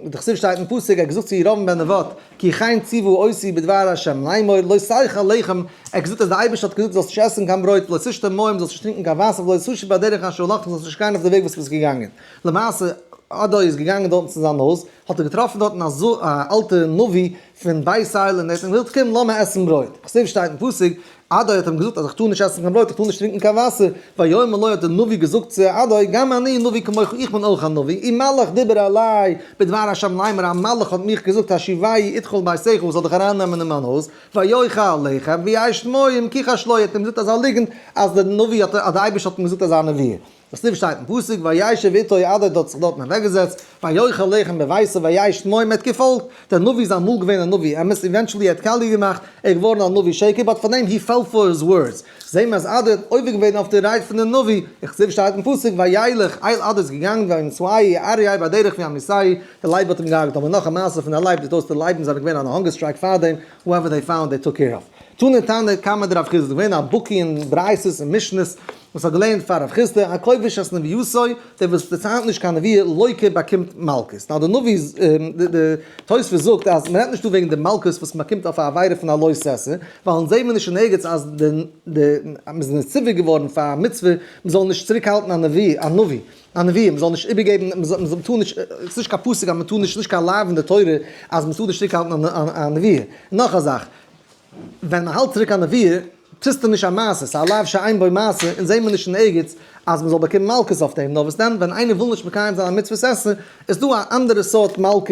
דכתיב שטייט אין פסוק, ער האט געזאגט צו ירבעם בן נבט, כי כן ציוה אותי בדבר ה' לאמור, לא תאכל לחם, ער האט געזאגט אז דער אייבערשטער האט געזאגט זאלסט נישט עסן קיין ברויט, ולא תשתה מים, זאלסט נישט טרינקען קיין וואסער, ולא תשוב בדרך אשר הלכת, זאלסט נישט גיין אויף די וועג וואס ביסט געגאנגען. למעשה, עדו איז געגאנגען דארטן צו זיין הויז, האט ער געטראפן דארטן א אלטע נביא פון בית אל, און ער האט אים געזאגט, קום לאמיר עסן ברויט. דכתיב שטייט אין פסוק, עדו האט אים געזאגט אז איך טאר נישט עסן קיין ברויט, איך טאר נישט טרינקען קיין וואסער, ויאמר לו האט דער נביא געזאגט צו עדו, גם אני נביא כמוך, איך בין אויך א נביא, ומלאך דיבר אלי בדבר השם לאמר, א מלאך האט מיך געזאגט השיבני אתך אל ביתך, איך זאל דיך ארייננעמען אין מיין הויז, ויאכל לחם וישת מים, כחש לו, ער האט אים געזאגט אזא ליגנט אז דער נביא האט, אז דער אייבערשטער האט אים געזאגט אזא נבואה. דכתיב שטייט אין פסוק וישב אתו עדו האט זיך דארטן אוועקגעזעצט, ויאכל לחם בביתו וישת מים, ער האט געפאלגט, דער נביא איז אמאל געווען א נביא אמת, eventually ער האט קאליע געמאכט, ער איז געווארן א נביא שקר, but פאר דעם he fell for his words, זעהן מיר אז עדו האט עובר געווען אויף די רייד פון די נביא, דכתיב שטייט אין פסוק וילך אל עדו איז געגאנגען וימצאהו אריה בדרך וימיתהו, די לייב האט אים געהארגעט, האבן מיר נאך א מעשה פון א לייב, זעט אויס די לייבן זענען געווען אן hunger strike פארדעם, whoever they found they took care of. תני תנא קמיה דרב חסדא איז געווען א בקי אין ברייתות און משניות וואס האט געלערנט פאר רב חסדא, הכובש את נבואתו, דער וואס דערציילט נישט קיין נבואה לוקה באקומט מלקות. Now די נביא איז, די תוספות זאגט אז מען רעדט נישט דא וועגן די מלקות וואס מען באקומט אויף א עבירה פון א לא תעשה, ווייל אונז זעהן מיר נישט אין ערגעץ אז די די מען איז נצטווה געווארן פאר א מצוה מען זאל נישט צוריק האלטן א נביא א נביא א נביא מען זאל נישט איבערגעבן מען זאל מען טאר נישט עס איז נישט קיין פסוק אז מען טאר נישט נישט קיין לאו אין די תורה אז מען טאר נישט צוריק האלטן א נביא. נאך א זאך. ווען מען האלט צוריק א נבואה, טוסטו נישט א מעשה, ס'איז א לאו שאין בו מעשה, אונז זעהן מיר נישט אין ערגעץ אז מען זאל באקומען מלקות אויף דעם, נאר וואס דען ווען איינער וויל נישט מקיים זיין א מצוות עשה, איז דא א אנדערע סארט מלקות,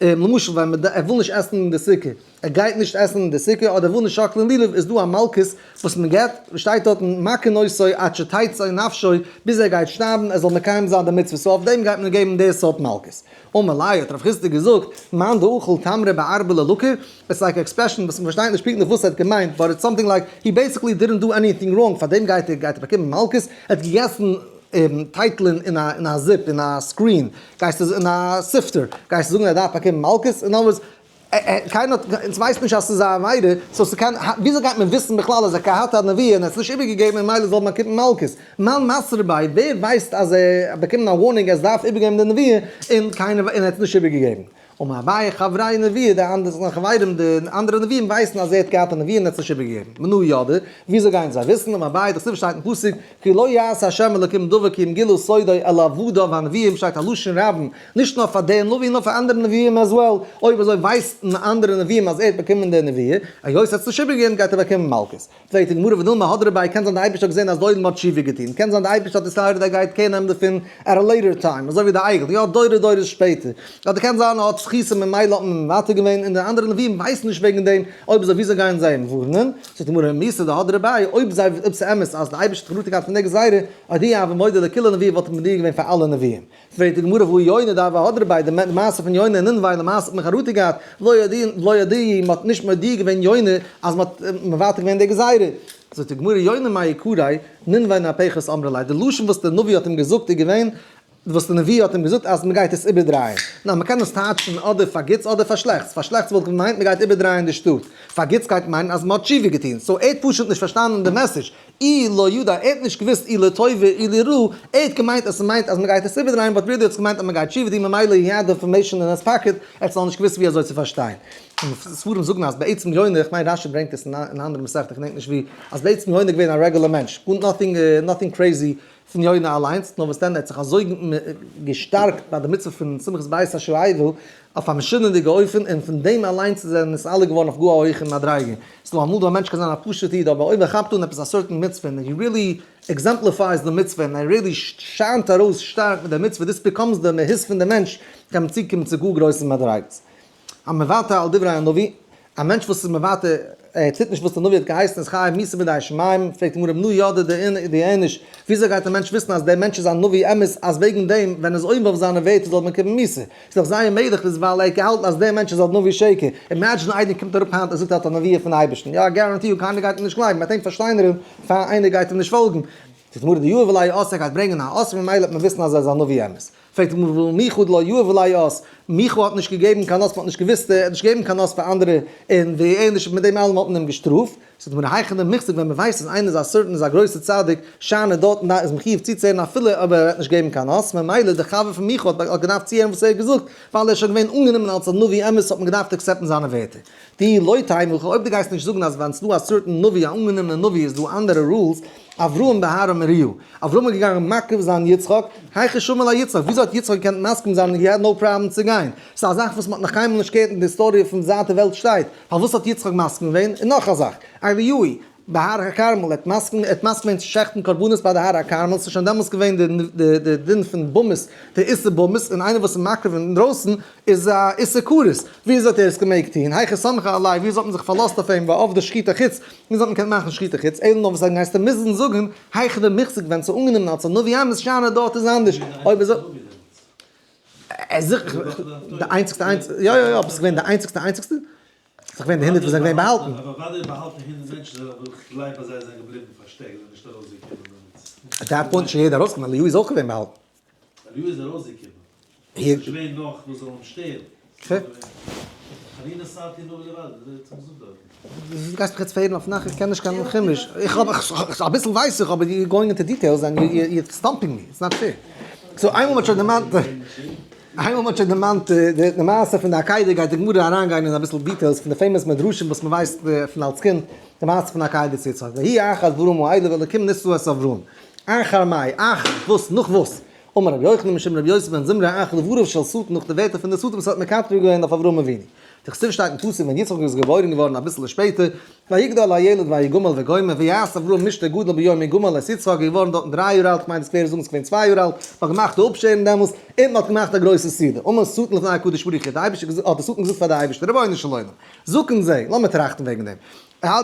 למשל ווען מען ער וויל נישט עסן אין די סוכה, ער גייט נישט עסן אין די סוכה, אדער ער וויל נישט שאקלען לולב, איז דא א מלקות וואס מען געבט, שטייט דארטן מכין אותו עד שתצא נפשו, ביז ער גייט שטארבן, ער זאל מקיים זיין די מצוה, so אויף דעם גייט מען געבן די סארט מלקות. אמר ליה האט רב חסדא געזאגט, מאן דאכל תמרי בארבע לא לקי, it's like expression וואס מ'פארשטייט נישט פונקטליך וואס ער האט געמיינט, but it's something like he basically didn't do anything wrong, פארדעם גייט ער גייט ער באקומען מלקות, ער האט געגעסן טייטלען אין א אין א זיפ אין א screen, גייסטו אין א sifter, גייסטו זאגן ער דארף באקומען מלקות? אין other words, קיינער האט, אונז ווייסן נישט אז ס'איז א עבירה, so ס'קען, וויאזוי גייט מען וויסן בכלל אז ער געהאט א נבואה און ער האט עס נישט איבערגעגעבן און ממילא זאל מען באקומען מלקות? מאן מסרי ביה, ווער ווייסט אז ער האט באקומען א warning אז ער דארף איבערגעבן די נבואה און קיינער און ער האט עס נישט איבערגעגעבן? אמר אביי חבריה נביאי, די אנדערע זיינע חברים די אנדערע נביאים ווייסן אז ער האט געהאט א נבואה און ער האט עס נישט איבערגעגעבן. מנא ידעי, וויאזוי גייען זיי וויסן? אמר אביי, דכתיב שטייט אין פסוק, כי לא יעשה ה' אלקים דבר כי אם גילה סודו אל עבדיו הנביאים שטייט א לשון רבים, נישט נאר פאר דעם נביא נאר פאר אנדערע נביאים as well, אויב אזוי ווייסן אנדערע נביאים אז ער האט באקומען די נבואה, היות ער האט עס נישט איבערגעגעבן גייט ער באקומען מלקות. פרעגט די גמרא ודילמא הדרי ביה, קען זיין די אייבערשטער האט געזען אז די עולם האט תשובה געטון, קען זיין די אייבערשטער האט decided ער גייט קער נעמען דערפון at a later time, אזוי ווי די עגל, יא דורי דורות שפעטער, אדער קען זיין ער האט זכותים ממילא האט מען מוותר געווען און די אנדערע נביאים ווייסן נישט וועגן דעם, אויב אזוי וויאזוי גייען זיי אים ווארענען? זאגט די גמרא מיתא דהדרי ביה, אויב זיי אויב ס'איז אמת אז די אייבערשטער האט חרטה געהאט פון די גזירה, אודויי הוה מודי לכולהו נביאי וואלט ער מודיע געווען פאר אלע נביאים. פרעגט די גמרא והא יונה דהוה הדרי ביה, די מעשה פון יונה אין נינווה למעשה האט מען חרטה געהאט, לא אודועי לא אודועי, מען האט נישט מודיע געווען יונה אז מען האט מוותר געווען די גזירה. זאגט די גמרא יונה מאי קריה, נינווה נהפכת אמרה ליה, די לשון וואס די נביא האט אים געזאגט איז געווען, וואס די נביא האט אים געזאגט אז מען גייט עס איבערדרייען. נאר מען קען עס טייטשן אדער פאר גוטס אדער פאר שלעכטס, פאר שלעכטס וואלט געמיינט מען גייט איבערדרייען די שטאט, פאר גוטס גייט מיינען אז מען האט תשובה געטון, so ער האט פשוט נישט פארשטאנען די message, אי לא ידע, ער האט נישט געוואוסט אי לטובה אי לרעה, ער האט געמיינט אז ס'מיינט אז מ'גייט עס איבערדרייען but really האט עס געמיינט אז מ'גייט תשובה טון ממילא he had the information in his pocket, ער האט עס נאר נישט געוואוסט ווי אזוי צו פארשטיין. און ספרים זאגן אז בעצם יונה, איך מיין רשי ברענגט עס אין אן אנדערע מסכת איך געדענק נישט ווי, אז בעצם יונה איז געווען א רעגולער מענטש, nothing nothing crazy פון יונה אליינס, נאר וואס דען ער האט זיך אזוי געשטארקט ביי די מצוה פון שמחת בית השואבה, אויף א משונה'דיגע אופן, און פון דעם אליינס זענען עס אלע געווארן אויף גאר א הויכע מדריגה. ס'איז דא אמאל דא א מענטש קען זיין א פשוט איד, אבער אויב ער כאפט אן עפעס א certain מצוה און he really exemplifies די מצוה און ער really שיינט ארויס שטארק מיט די מצוה, this becomes די מהות פון די מענטש, קען מען צוקומען צו גאר גרויסע מדריגות. המוותר על דברי הנביא, א מענטש וואס איז מוותר, ער טוט נישט וואס דער נביא האט געהייסן איז חייב מיתה בידי שמים, פרעגט די גמרא מנא ידע דאיניש, וויאזוי גייט א מענטש וויסן אז דער מענטש איז א נביא אמת אז וועגן דעם ווען ער איז עובר אויף זיינע ווערטער זאל מען קומען מיתה, ס'איז דאך זייער מעגליך איז ווייל ער האט געהאלטן אז דער מענטש איז א נביא שקר, imagine איינער קומט אראפ היינט און זאגט ער האט א נבואה פון אייבערשטן, יא I guarantee you קיינער גייט אים נישט גלייבן, מ'וועט אים פארשטיינערן פאר איינער גייט אים נישט פאלגן, זאגט די גמרא דיהיב ליה אות ער גייט ברענגען א אות ממילא וועט מען וויסן אז ער איז א נביא אמת. פרעגט די גמרא והא מיכה דלא יהיב ליה אות, מיכה האט נישט געגעבן קיין אות, מען האט נישט געוואוסט, ער האט נישט געגעבן קיין אות פאר אנדערע, און ואיניש מיט דעם אלעם האט מען אים געשטראפט, זאגט די גמרא היכא דמיחזי ווען מען ווייסט אז איינער איז א certain איז א גרויסער צדיק, שאני דארט און דארט איז מחויב צוצוהערן אפילו אויב ער וועט נישט געבן קיין אות, ממילא דער חבר פון מיכה האט געדארפט צוהערן וואס ער האט געזאגט, ווייל ער איז שוין געווען אנגענומען אלס א נביא אמת האט מען געדארפט accept ן זיינע ווערטער. דאי לא תימא הכי, אויב דו גייסט נישט זאגן אז ווען ס'דא א certain נביא א אנגענומענע נביא איז דא אנדערע rules, אברהם בהר המוריה, אברהם איז געגאנגען מקריב זיין יצחק, היכי שמע ליה יצחק, וויאזוי האט יצחק געקענט מסכים זיין he had no problem צו גיין? ס'איז א זאך וואס מ'האט נאך קיינמאל נישט געהערט אין די היסטאריע פון זייט די וועלט שטייט, פארוואס האט יצחק מסכים געווען? און נאך א זאך, אליהו בהר הכרמל, ער האט מסכים ער האט מסכים געווען צו שעכטן קרבנות ביי די הר הכרמל, ס'איז שוין דעמאלס געווען די די די דין פון במות, די איסור במות, און איינער וואס איז מקריב אינדרויסן איז א איסור כרת, וויאזוי האט ער עס געמעגט טון? היכי סמכי עליה, וויאזוי האט מען זיך פארלאזט אויף אים, ועבדי שחוטי חוץ, וויאזוי האט מען געקענט מאכן שחוטי חוץ, אלא נאר וואס זאגן הייסט ער מוזן זאגן, היכי דמיחזי ווען ס'איז אנגענומען אלס א נביא אמת שאני דארט איז אנדערש, אויב אזוי. ער זיך, די איינציגסטע איינציגסטע, יא יא יא, אבער ס'איז געווען די איינציגסטע איינציגסטע? ס'איז געווען די הונדערט וואס זענען געווען באהאלטן. אבער אוודאי באהאלטן הונדערט מענטשן זענען אבער איך גלייב אז זיי זענען געבליבן פארשטעקט זענען נישט ארויסגעקומען דעמאלטס. at that point איז שוין יעדער ארויסגעקומען, אליהו איז אויך געווען באהאלטן. אליהו איז ארויסגעקומען. ס'איז נישט געווען נאך וואס זאל אים שטערן. חנינא סארטי נאר לבד, וויאזוי האט זיך געזאגט דארטן? דו גייסט מיך יעצט פארהערן אויף נך, איך קען נישט קיין חומש. איך האב, אביסל ווייס איך, אבער you're going into details and you're stumping me, it's not fair. so איינמאל מ'האט שוין דערמאנט, איינמאל מ'האט שוין דערמאנט די מעשה פון די עקידה גייט די גמרא אריינגיין אין אביסל details פון די famous מדרשים וואס מ'ווייסט פון אלס קינד, די מעשה פון עקידת יצחק, ויהי אחר הדברים האלה והאלקים נסה את אברהם. אחר מאי, אחר, וואס, נאך וואס? אמר רבי יוחנן משום רבי יוסי בן זמרא אחר דבריו של שטן נאך די ווערטער פון די שטן וואס האט מקטרג געווען אויף אברהם אבינו. דכתיב שטייט אין פסוק ווען יצחק איז געבוירן געווארן אביסעלע שפעטער, ויגדל הילד ויגמל וגומר ויעש אברהם משתה גדול ביום הגמל את יצחק איז געווארן דארטן דריי יאר אלט, כ'מיין די סקווערע זאגן ס'איז געווען צוויי יאר אלט, מ'האט געמאכט די אפשערן דעמאלס, און מ'האט געמאכט א גרויסע סעודה. אמר השטן לפני הקדוש ברוך הוא, די אייבערשטער האט די שטן געזאגט פאר די אייבערשטער, רבונו של עולם, זקן זה, לאמיר טראכטן וועגן דעם,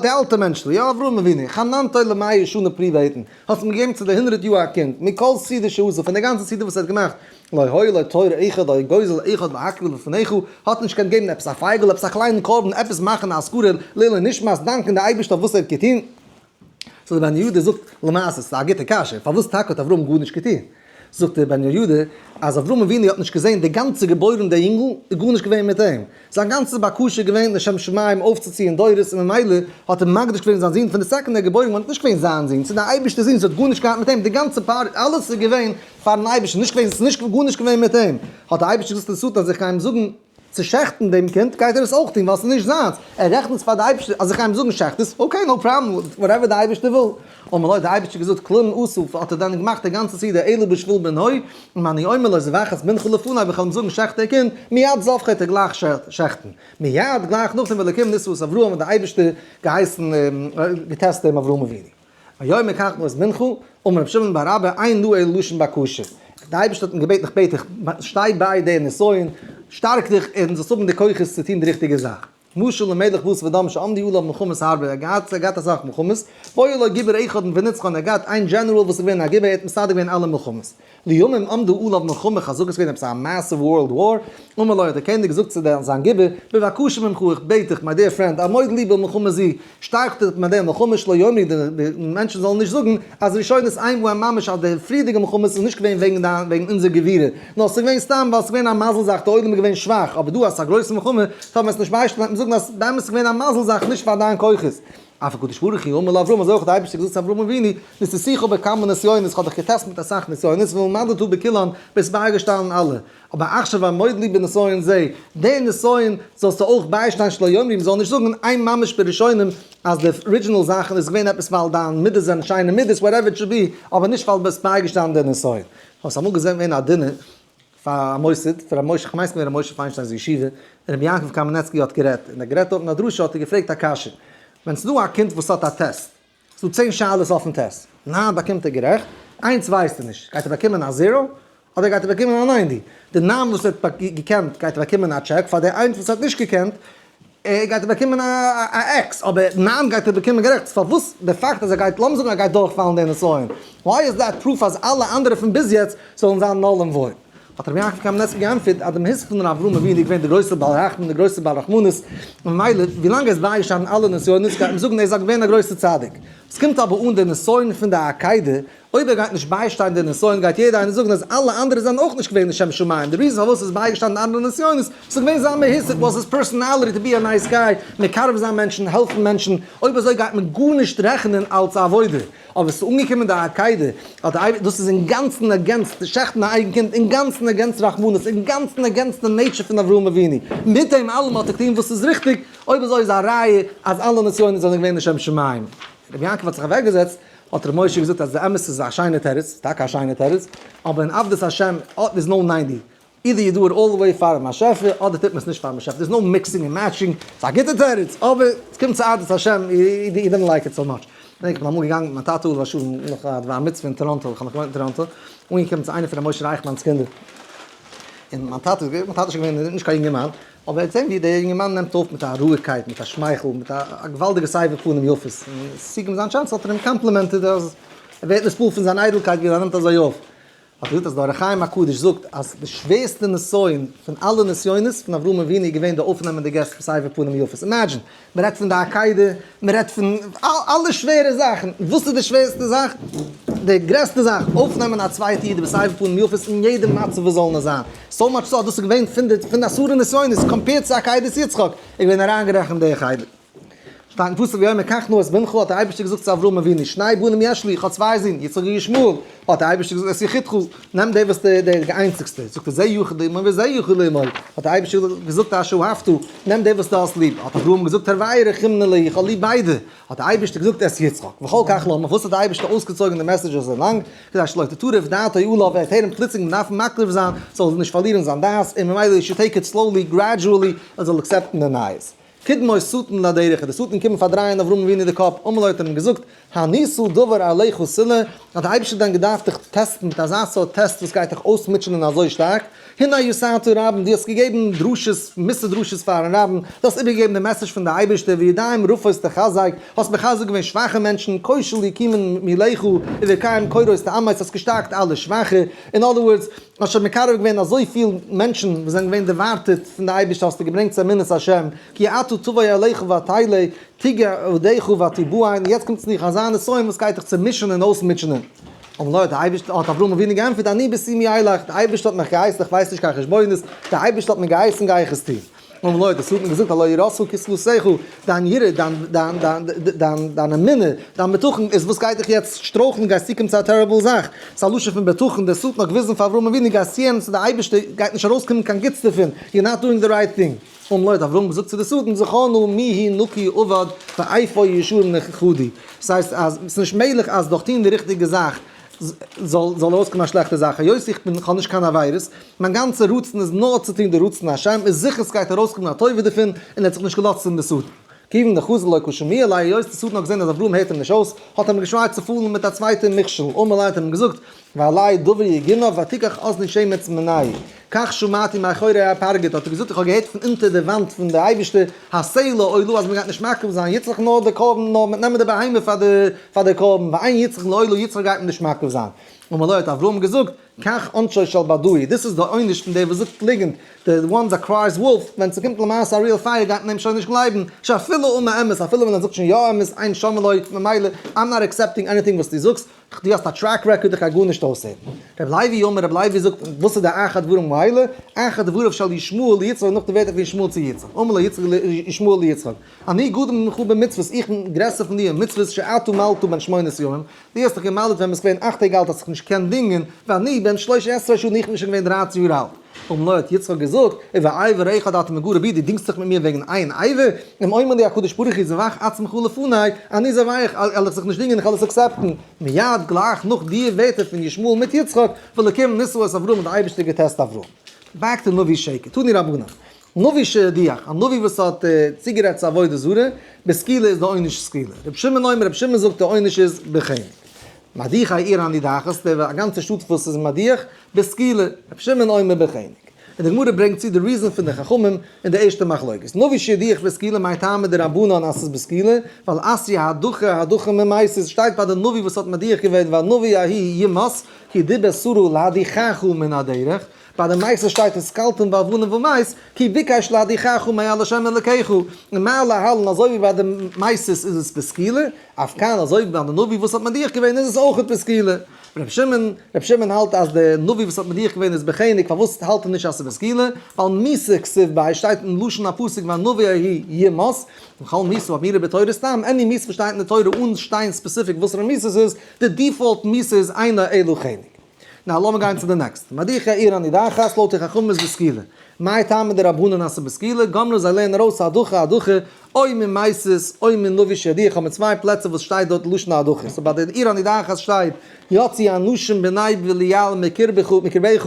די אלטע מענטשל, יא אברהם אבינו, חננתו למאה שנה פרי בטן, האסט אים געגעבן צו די הונדרעט יאר א קינד, מכל סעודה שעשה, פון די גאנצע סעודה וואס ער האט געמאכט, לא היה לו תור אחד או גוזל אחד להקריב לפניך, האט נישט געקענט געבן עפעס א פייגל, עפעס א קליינעם קרבן, עפעס מאכן א אזכרה לעילוי נשמת, דאנקען די אייבערשטער אויף וואס ער האט געטון. so דער בן יהוידע זאגט, למעשה, ס'איז א גוטע קשיא, פארוואס טאקע האט אברהם גארנישט געטון? זאגט דער בן יהוידע, אז אברהם אבינו האט נישט געזען די גאנצע געבוירן דער יונגל, איז גארנישט געווען מיט אים. זיין גאנצע בקשה איז געווען לשם שמים אויפצוציען דורות און ממילא האט ער מקדיש געווען זיין זון פון די second ער געבוירן געווארן איז נישט געווען זיין זון, ס'איז דער אייבערשטער'ס זון, ס'האט גארנישט געהאט מיט אים, די גאנצע פאר אלעס איז געווען פארן אייבערשטן, נישט געווען, ס'איז נישט גארנישט געווען מיט אים. האט דער אייבערשטער געזאגט צו די שטן אז איך גיי אים זאגן. צו שעכטן דעם קינד, גייט ער עס אויך טון ווייל ס'איז נישט זיינס, ער רעכנט עס פאר די אייבערשטער, אז איך גיי אים זאגן שעכט עס, okay, no problem, whatever די אייבערשטער וויל. אמר לו, האט די אייבערשטער געזאגט, כלום עשה, האט ער דען געמאכט די גאנצע סעודה אלא בשביל בנו, אם אני אומר לו זבח את בנך לפני, ווען כ'וועל אים זאגן שעכט דער קינד, מיד זבחו וועט ער גלייך שעכטן. מיד גלייך נאכדעם ואלקים נסה את אברהם האט די אייבערשטער געהייסן געטעסט דעם אברהם אבינו. ויאמר קח נא את בנך, אמר רבי שמעון בר אבא אין נא אלא לשון בקשה. די אייבערשטער האט אים געבעטן איך בעט דיך שטיי ביי די נסיון, שטארק דיך און זאלסט האבן די כוחות צו טון די ריכטיגע זאך. משל למלך בשר ודם שעמדו עליו מלחמות הרבה, ער האט געהאט ער האט געהאט אסאך מלחמות, והיה לו גיבור אחד ונצחון, ער האט געהאט איין דזשענעראל וואס איז געווען א גיבור ער האט מסדר געווען אלע מלחמות. לימים עמדה עליו מלחמה חזקה ס'איז געווען עפעס א massive world war, אמר לו האט דער קעניג געזאגט צו זיין גיבור, בבקשה ממך איך בעט דיך my dear friend עמוד לי במלחמה זו, שטארק דיך מיט דער מלחמה שלא יאמרו די מענטשן זאלן נישט זאגן אז ראשונות אין בהן ממש אז די פריערדיגע מלחמות איז נישט געווען וועגן דיין וועגן אונזער גבורה נאר ס'איז געווען סתם ווייל ס'איז געווען א מזל זאך די עולם איז געווען שוואך אבער דא אז ס'איז א גרויסע מלחמה טאר מען עס נישט ביישטיין וועט מען זאגן אז באמת איז געווען א מזל זאך נישט פאר דיין כוחות. אף הקדוש ברוך הוא אמר לאברהם אזוי אויך האט די אייבערשטער געזאגט צו אברהם אבינו נסיתיך בכמה נסיונות כ'האב דיך געטעסט מיט אסאך נסיונות ועמדת בכולן ביסט בייגעשטאנען אלע אבער עכשיו עמוד לי בנסיון זה, די נסיון זאלסטו אויך ביישטיין שלא יאמרו מ'זאל נישט זאגן אין ממש בראשונים אז די original זאכן איז געווען עפעס ווייל דיין מידות זענען שיינע מידות whatever it should be אבער נישט ווייל ביסט בייגעשטאנען די נסיון. האסט אמאל געזען ווען א dinner פאר א מוסד פאר ר' משה כ'מיין ס'געווען ר' משה פיינשטיינ'ס ישיבה און ר' יעקב קאמינעצקי האט גערעדט און ער האט גערעדט דארט אין א דרשה האט ער געפרעגט א קשיא ווען ס'דא א קינד וואס האט א test ס'דא 10 שאלות אויפן test, נײַן באקומט ער גערעכט, איינס ווייסט ער נישט, גייט ער באקומען א zero אדער גייט ער באקומען א 90? די נײַן וואס ער האט געקענט גייט ער באקומען א check, פאר די איינס וואס ער האט נישט געקענט גייט ער באקומען א X, אבער נײַן גייט ער באקומען גערעכט, פארוואס די פאקט אז ער גייט, לאמיר זאגן ער גייט דורכפאלן די נסיון, why is that proof אז אלע אנדערע פון ביז יעצט זאלן זיין null and void? האט רבי יעקב קאמינעצקי געענטפערט אז די מהות פון ר' אברהם אבינו איז געווען דער גרויסער בעל רחמים דער גרויסער בעל רחמנות, ממילא ווילאנג ער איז בייגעשטאנען אלע נסיונות גייט מען זאגן ער איז געווען א גרויסער צדיק. עס קומט אבער אן די נסיון פון די עקידה, אויב ער גייט נישט ביישטיין די נסיון גייט יעדער איינער זאגן אז אלע אנדערע זענען אויך נישט געווען לשם שמים, די reason פארוואס ער איז בייגעשטאנען אנדערע נסיונות איז געווען זיין מהות, it was his personality to be a nice guy, מקרב זיין מענטשן, העלפן מענטשן, אויב אזוי גייט מען גארנישט רעכענען אלס א עבודה. אבער עס איז אנגעקומען די עקידה, האט די אייבערשטער, דאס איז אינגאנצן against, שעכטן א אייגן קינד, אינגאנצן against רחמנות, אינגאנצן against די nature פון אברהם אבינו, מיט דעם אלעם האט ער געטון וואס איז ריכטיג, אויב אזוי איז א ראיה אז אלע נסיונות זענען געווען לשם שמים. רבי יעקב האט זיך אוועקגעזעצט, האט ר' משה געזאגט אז די אמת איז א שיינע תירוץ, טאקע א שיינע תירוץ, אבער אין עבדות השם איז no 90, either you do it all the way פארן באשעפער, אדער טוט מען עס נישט פארן באשעפער, there's no mixing and matching, ס'איז א גוטע תירוץ, אבער עס קומט צו עבדות השם, he didn't like it so much. געדענק איך בין אמאל געגאנגען מיט מיין טאטע עליו השלום נאך א דבר מצוה אין טאראנטא, איך האב נאך געוואוינט אין טאראנטא, אנגעקומען צו איינער פון ר' משה רייכמאן'ס קינדער, און מיין טאטע איז מיין טאטע איז שוין געווען נישט קיין יונגערמאן, אבער ער האט געזען ווי דער יונגערמאן נעמט אויף מיט א רואיגקייט, מיט א שמייכל, מיט א געוואלדיגע סבר פנים יפות, און עס איז צוגעקומען זיין chance האט ער אים complimented אז ער ווערט נתפעל פון זיין איידלקייט ווי ער נעמט אזוי אויף. האט געזאגט אז דער אור החיים הקדוש זאגט אז די שווערסטע נסיון פון אלע נסיונות פון אברהם אבינו איז געווען די אויפנעמען די געסט בסבר פנים יפות, imagine, מען רעדט פון די עקידה, מען רעדט פון אלע שווערע זאכן, וואס איז די שווערסטע זאך? די גרעסטע זאך, אויפנעמען א צווייטע איד בסבר פנים יפות אין יעדע מצב וואס זאל נאר זיין, so much so אז דאס איז געווען פון די עשרה נסיונות compared צו עקידת יצחק, איז געווען אריינגערעכנט די חלק. שטייט אין פסוק ויאמר קח נא את בנך האט דער אייבערשטער געזאגט צו אברהם אבינו שני בנים יש לי איך האב צוויי זין יצחק און ישמעאל האט דער אייבערשטער געזאגט את יחידך נעם דער וואס דער דער איינציגסטער זאגט ער זה יחיד לאמו וזה יחיד לאמו האט דער אייבערשטער געזאגט אשר אהבת נעם דער וואס דו האסט ליב האט אברהם געזאגט הרוה רחמנא לי איך האב ליב ביידע האט דער אייבערשטער געזאגט את יצחק וכל כך למה פארוואס האט דער אייבערשטער אויסגעצויגן די message אזוי לאנג כדי שלא תטרף דעתו עליו ער וועט הערן פלוצלינג מ'דארף מקריב זיין זאל ער נישט פארלירן זיין דעת און ממילא you should take it slowly gradually ער זאל accept ן די נייעס. קדמו שטן לדרך, די שטן קומען פארדרייען אברהם אבינו די קאפ, אמר לו האט ער אים געזאגט, הניסה דבר עליך סלה, האט די אייבערשטער דען געדארפט דיך test ן מיט אזא סארט test וואס גייט דיך אויסמוטשענען אזוי שטארק, הנה יסרת רבים, דו האסט געגעבן דרשות, מוסר דרשות פארן רבים, דו האסט איבערגעגעבן די message פון די אייבערשטער, וידיים רפות תחזק, האסט מחזק געווען שוואכע מענטשן, כושל יקימון מלך, וברכיים כורות תאמץ, האסט געשטארקט אלע שוואכע, in other words, האסט שוין מקרב געווען אזויפיל מענטשן וואס זענען געווען דערווארטעט פון די אייבערשטער האסטו געברענגט צו אמונת השם, כי עתה תבוא אליך ותעלה תגע עדיך ותבעל, און יעצט קומט צו דיך אזא נסיון וואס גייט דיך צומישן און אויסמוטשענען. אמר לו, האט דער אייבערשטער, האט אברהם אבינו געענטפערט, אני בשמי אלך, דער אייבערשטער האט מיך געהייסן, איך ווייס נישט קיין חשבונות, דער אייבערשטער האט מיר געהייסן גיי איך עס טון. אמר לו, האט דער שטן געזאגט, הלא יראתך כסלותיך, דיין יראה, דיין, דיין, דיין, דיין, דיין אמונה, דיין בטחון איז וואס גייט דיך יעצט שטרויכלן, גייסט צוקומען צו א terrible זאך. ס'איז א לשון פון בטחון, דער שטן האט געוויזן פאר אברהם אבינו, גייסט צוהערן צו די אייבערשטער, גייט נישט ארויסקומען קיין גוטס דערפון, you're not doing the right thing. אמר לו, האט אברהם געזאגט צו די שטן, זכרנו מי הוא נקי אבד ואיפה ישרים נכחדו. ס'הייסט אז ס'איז נישט מעגליך אז דורך טון די ריכטיגע זאך זאל זאל ארויסקומען א שלעכטע זאך, היות איך בין כ'האב נישט קיין עבירות, מיין גאנצע רצון איז נאר צו טון די רצון השם, איז זיכער ס'גייט ארויסקומען א טובה דערפון, און ער האט זיך נישט געלאזט צום די שטן. כיוון דחזא לא קא שמיע ליה, היות די שטן האט געזען אז אברהם הערט אים נישט אויס, האט ער אים געשרייט צו פארן מיט א צווייטע מכשול, אמר ליה האט ער אים געזאגט, ועלי דבר יגונה ותיקח אזני שמץ מיניה. כך שמעתי מאחורי הפרגוד, האט ער געזאגט איך האב געהערט פון אונטער די וואנט פון די אייבערשטער, הסלע עולה אז מען גייט נישט מקריב זיין יצחק נאר די קרבן נאר מען נעמען די בהמה פאר די פאר די קרבן ואין יצחק לעולה יצחק גייט מען נישט מקריב זיין. אמר לו האט אברהם געזאגט, כך עונשו של בדוי, דאס איז די עונש פון דער וואס זאגט ליגנט, the ones that cries wolf, ווען ס'קומט למעשה א real פייער גייט מען אים שוין נישט גלייבן, שאפילו אמר אמת, אפילו ווען ער זאגט שוין יא אמת, אין שומעין לו, ממילא I'm not accepting anything וואס דו זאגסט, דו האסט א track record איך גיי גארנישט אויסהערן. רבי לוי אומר, רבי לוי זאגט, וואס איז די אחר דברים האלה? אחר דבריו של ישמעאל ליצחק נאך די ווערטער פון ישמעאל צו יצחק. אמר לו יצחק ישמעאל ליצחק, אני גדול ממך במצוות, איך בין גרעסער פון דיר אין מצוות, שאתה מלת בן שמונת ימים, דו האסט דיך גע'מל'ט ווען ביסט געווען אכט טעג אלט האסט זיך נישט געקענט דינגען, ואני בן שלש עשרה שנה איך בין שוין געווען דרייצן יאר אלט. אמר לו האט יצחק געזאגט, ובאבר אחד אתה מגרה בי, דו דינגסט זיך מיט מיר וועגן איין אבר? אם אומר לי הקדוש ברוך הוא זבח עצמך לפני, אני זובח, על איך זיך נישט דינגען איך וועל עס accept ן. מיד גלייך נאך די ווערטער פון ישמעאל מיט יצחק, ואלקים נסה את אברהם האט דער אייבערשטער געטעסט אברהם. back to נביא שקר, תנו רבנן. נביא שהדיח, א נביא וואס האט צוגערעדט צו עבודה זרה, בסקילה איז די עונש סקילה. רבי שמעון אומר, רבי שמעון זאגט די עונש איז בחנק. מדיח העיר הנידחת, די א גאנצע שטאט וואס איז מדיח, בסקילה, רבי שמעון אומר בחנק. און די גמרא ברענגט צו די reason פון די חכמים אין די ערשטע מחלוקת. נביא שהדיח בסקילה מאי טעמא דרבנן אז ס'איז בסקילה, ווייל אתיא הדחה הדחה ממסית, שטייט ביי די נביא וואס האט מדיח געווען והנביא ההוא יומת כי דיבר סרה להדיחך מן הדרך, ביי די מסית שטייט וסקלתם באבנים ומת, כי ביקש להדיחך מעל השם אלקיך, און מה להלן אזוי ווי ביי די מסית איז עס בסקילה, אף כאן אזוי ווי ביי די נביא וואס האט מדיח געווען איז עס אויכעט בסקילה. רבי שמעון, רבי שמעון האלט אז די נביא וואס האט מדיח געווען איז בחנק, פארוואס האלט ער נישט אז ס'איז בסקילה? ווייל מיתה כתיב ביה שטייט אין לשון הפסוק והנביא ההוא יומת, וכל מיתה האמורה בתורה סתם, any מיתה וואס שטייט אין די תורה אן שטיין specific וואסערע מיתה ס'איז, די default מיתה איז אינה אלא חנק. now לאמיר גיין צו די next. מדיח העיר הנידחת לויט די חכמים איז בסקילה. מאי טעמא דרבנן אז ס'איז בסקילה? גמרו זיי לערנען ארויס הדחה הדחה, או ממסית או מנביא שהדיח האבן צוויי פלעצער וואס שטייט דארט לשון הדחה. so ביי די עיר הנידחת שטייט יצאו אנשים בני בליעל מקרבך מקרבך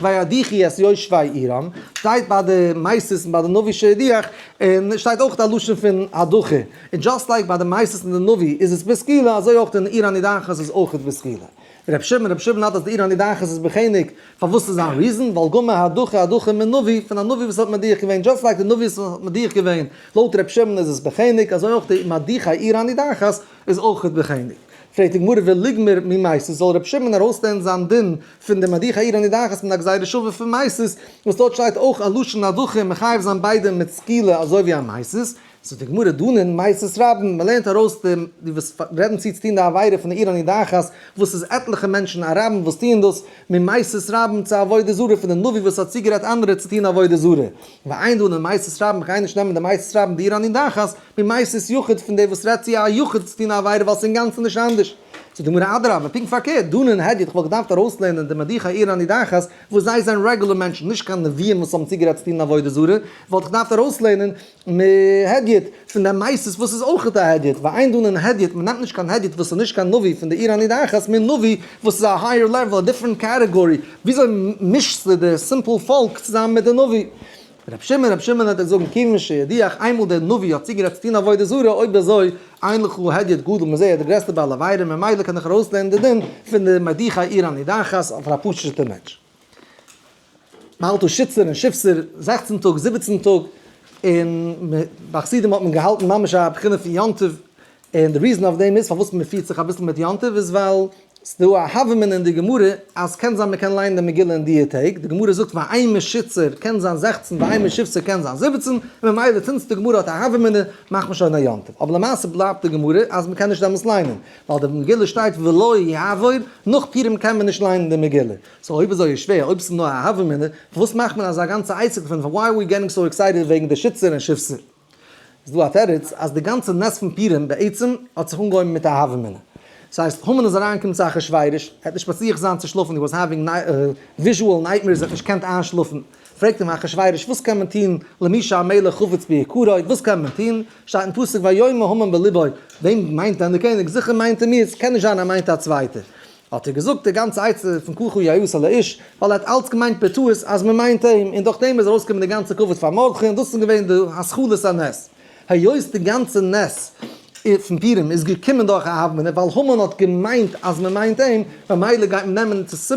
וידיחו את יושבי עירם. שטייט ביי די מסית און ביי די נביא שהדיח און שטייט אויך א לשון פון הדחה. און just like ביי די מסית און די נביא איז עס בסקילה אזוי אויך אין עיר הנידחת איז אויך בסקילה. רב שמעון, רב שמעון האלט אז די עיר הנידחת איז בחנק, פארוואס איז זיין reason? ווייל גמר הדחה הדחה מנביא, פון א נביא וואס האט מדיח געווען, just like די נביא וואס האט מדיח געווען, לויט רב שמעון איז עס בחנק, אזוי אויך די מדיחי עיר הנידחת איז אויך בחנק. פרעגט די גמרא וליגמר ממסית, זאל רב שמעון ארויסלערנען זיין דין פון די מדיחי עיר הנידחת מיט א גזירה שווה פון מסית, וואס דארט שטייט אויך א לשון הדחה און מחייב זיין ביידע מיט סקילה אזוי ווי א מסית, זאגט די גמרא דנין מסית רבים, מען לערנט ארויס די די וואס רעדן צו צו טון די עבירה פון די עיר הנידחת, וואס איז עטליכע מענטשן א רבים וואס טוען דאס, ממסית רבים צו עבודה זרה פון די נביא וואס האט צוגערעדט אנדערע צו טון עבודה זרה, ואין דנין מסית רבים, איך גיי נישט נעמען די מסית רבים די עיר הנידחת, ממסית יחיד פון די וואס רעדט צו א יחיד צו טון א עבירה ווייל ס'איז אינגאנצן נישט אנדערש. זאגט די גמרא אדרבה, פונקט פארקערט, דנין הדיוט, איך וואלט געדארפט ארויסלערנען די מדיחי עיר הנידחת, וואס זיי זענען רעגולער מענטשן, נישט קיין נביאים וואס האבן צוגערעדט צו טון עבודה זרה, וואלט איך געדארפט ארויסלערנען מהדיוט פון די מסית וואס איז אויכעט א הדיוט, ואין דנין הדיוט, מען נעמט נישט קיין הדיוט וואס איז נישט קיין נביא פון די עיר הנידחת, מנביא וואס איז א higher level, א different category, וויאזוי מישסטו די simple פאלק צוזאמען מיט די נביא? רבי שמעון, רבי שמעון וועט ער זאגן כיוון שהדיח, איינמאל דער נביא האט צוגערעדט צו טון עבודה זרה, אויב אזוי, אין לך הדיוט גדול מזה, ער איז דער גרעסטער בעל עבירה, ממילא קען איך ארויסלערנען די דין פון די מדיחי עיר הנידחת אויף א פשוט'ער מענטש. מ'האלט דא שיצער און שיפסער, זעכצן טאג, זיבעצן טאג, און ביי חסידים האט מען געהאלטן ממש א בחינה פון יום טוב, און די reason אויף דעם איז פארוואס מען פירט זיך אביסל מיט יום טוב איז ווייל. ס'דא א הוה אמינא אין די גמרא אז קען זיין מ'קען ליינען די מגילה אין דיע טעג, די גמרא זאגט ואימא שיתסר קען זיין 16 ואימא שיבסר קען זיין 17, און ממילא since די גמרא האט א הוה אמינא מאכט מען שוין א יום טוב. אבער למעשה בלייבט די גמרא אז מ'קען נישט דעמאלס ליינען, ווייל די מגילה שטייט ולא יעבור, נאך פורים קען מען נישט ליינען די מגילה. so אויב אזוי איז שווער, אויב ס'איז נאר א הוה אמינא, פארוואס מאכט מען אזא גאנצע עסק דערפון, why are we getting so excited וועגן די שיתסר און שיבסר? איז דא א תירוץ אז די גאנצע נס פון פורים בעצם האט זיך אנגעהויבן מיט א הוה אמינא. ס'הייסט, המן איז אריינגעקומען צו אחשורוש, ער האט נישט מצליח זיין צו שלאפן, he was having visual nightmares, ער האט נישט געקענט איינשלאפן. פרעגט אים אחשורוש, וואס קען מען טון למי שהמלך חפץ ביקרו, וואס קען מען טון? שטייט אין פסוק ויאמר המן בלבו, וועם מיינט דען דער קעניג? זיכער מיינט ער מיר, ס'קען נישט זיין ער מיינט א צווייטער. האט ער געזאגט די גאנצע עצה פון ככה יעשה לאיש, ווייל ער האט אלץ געמיינט בטעות אז מען מיינט אים, און דורך דעם איז ארויסגעקומען די גאנצע כבוד פאר מרדכי, און דאס איז געווען די התחלת הנס. היות די גאנצע נס פון פורים איז געקומען דורך א הוה אמינא, ווייל המן האט געמיינט אז מען מיינט אים, ממילא גייט מען נעמען צו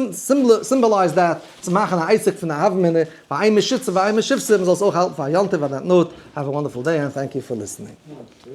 symbolize that, צו מאכן א עסק פון א הוה אמינא, ואימא שיתסר ואימא שיבסר, מען זאל עס אויך האלטן פאר א יום טוב, on that note, have a wonderful day and thank you for listening.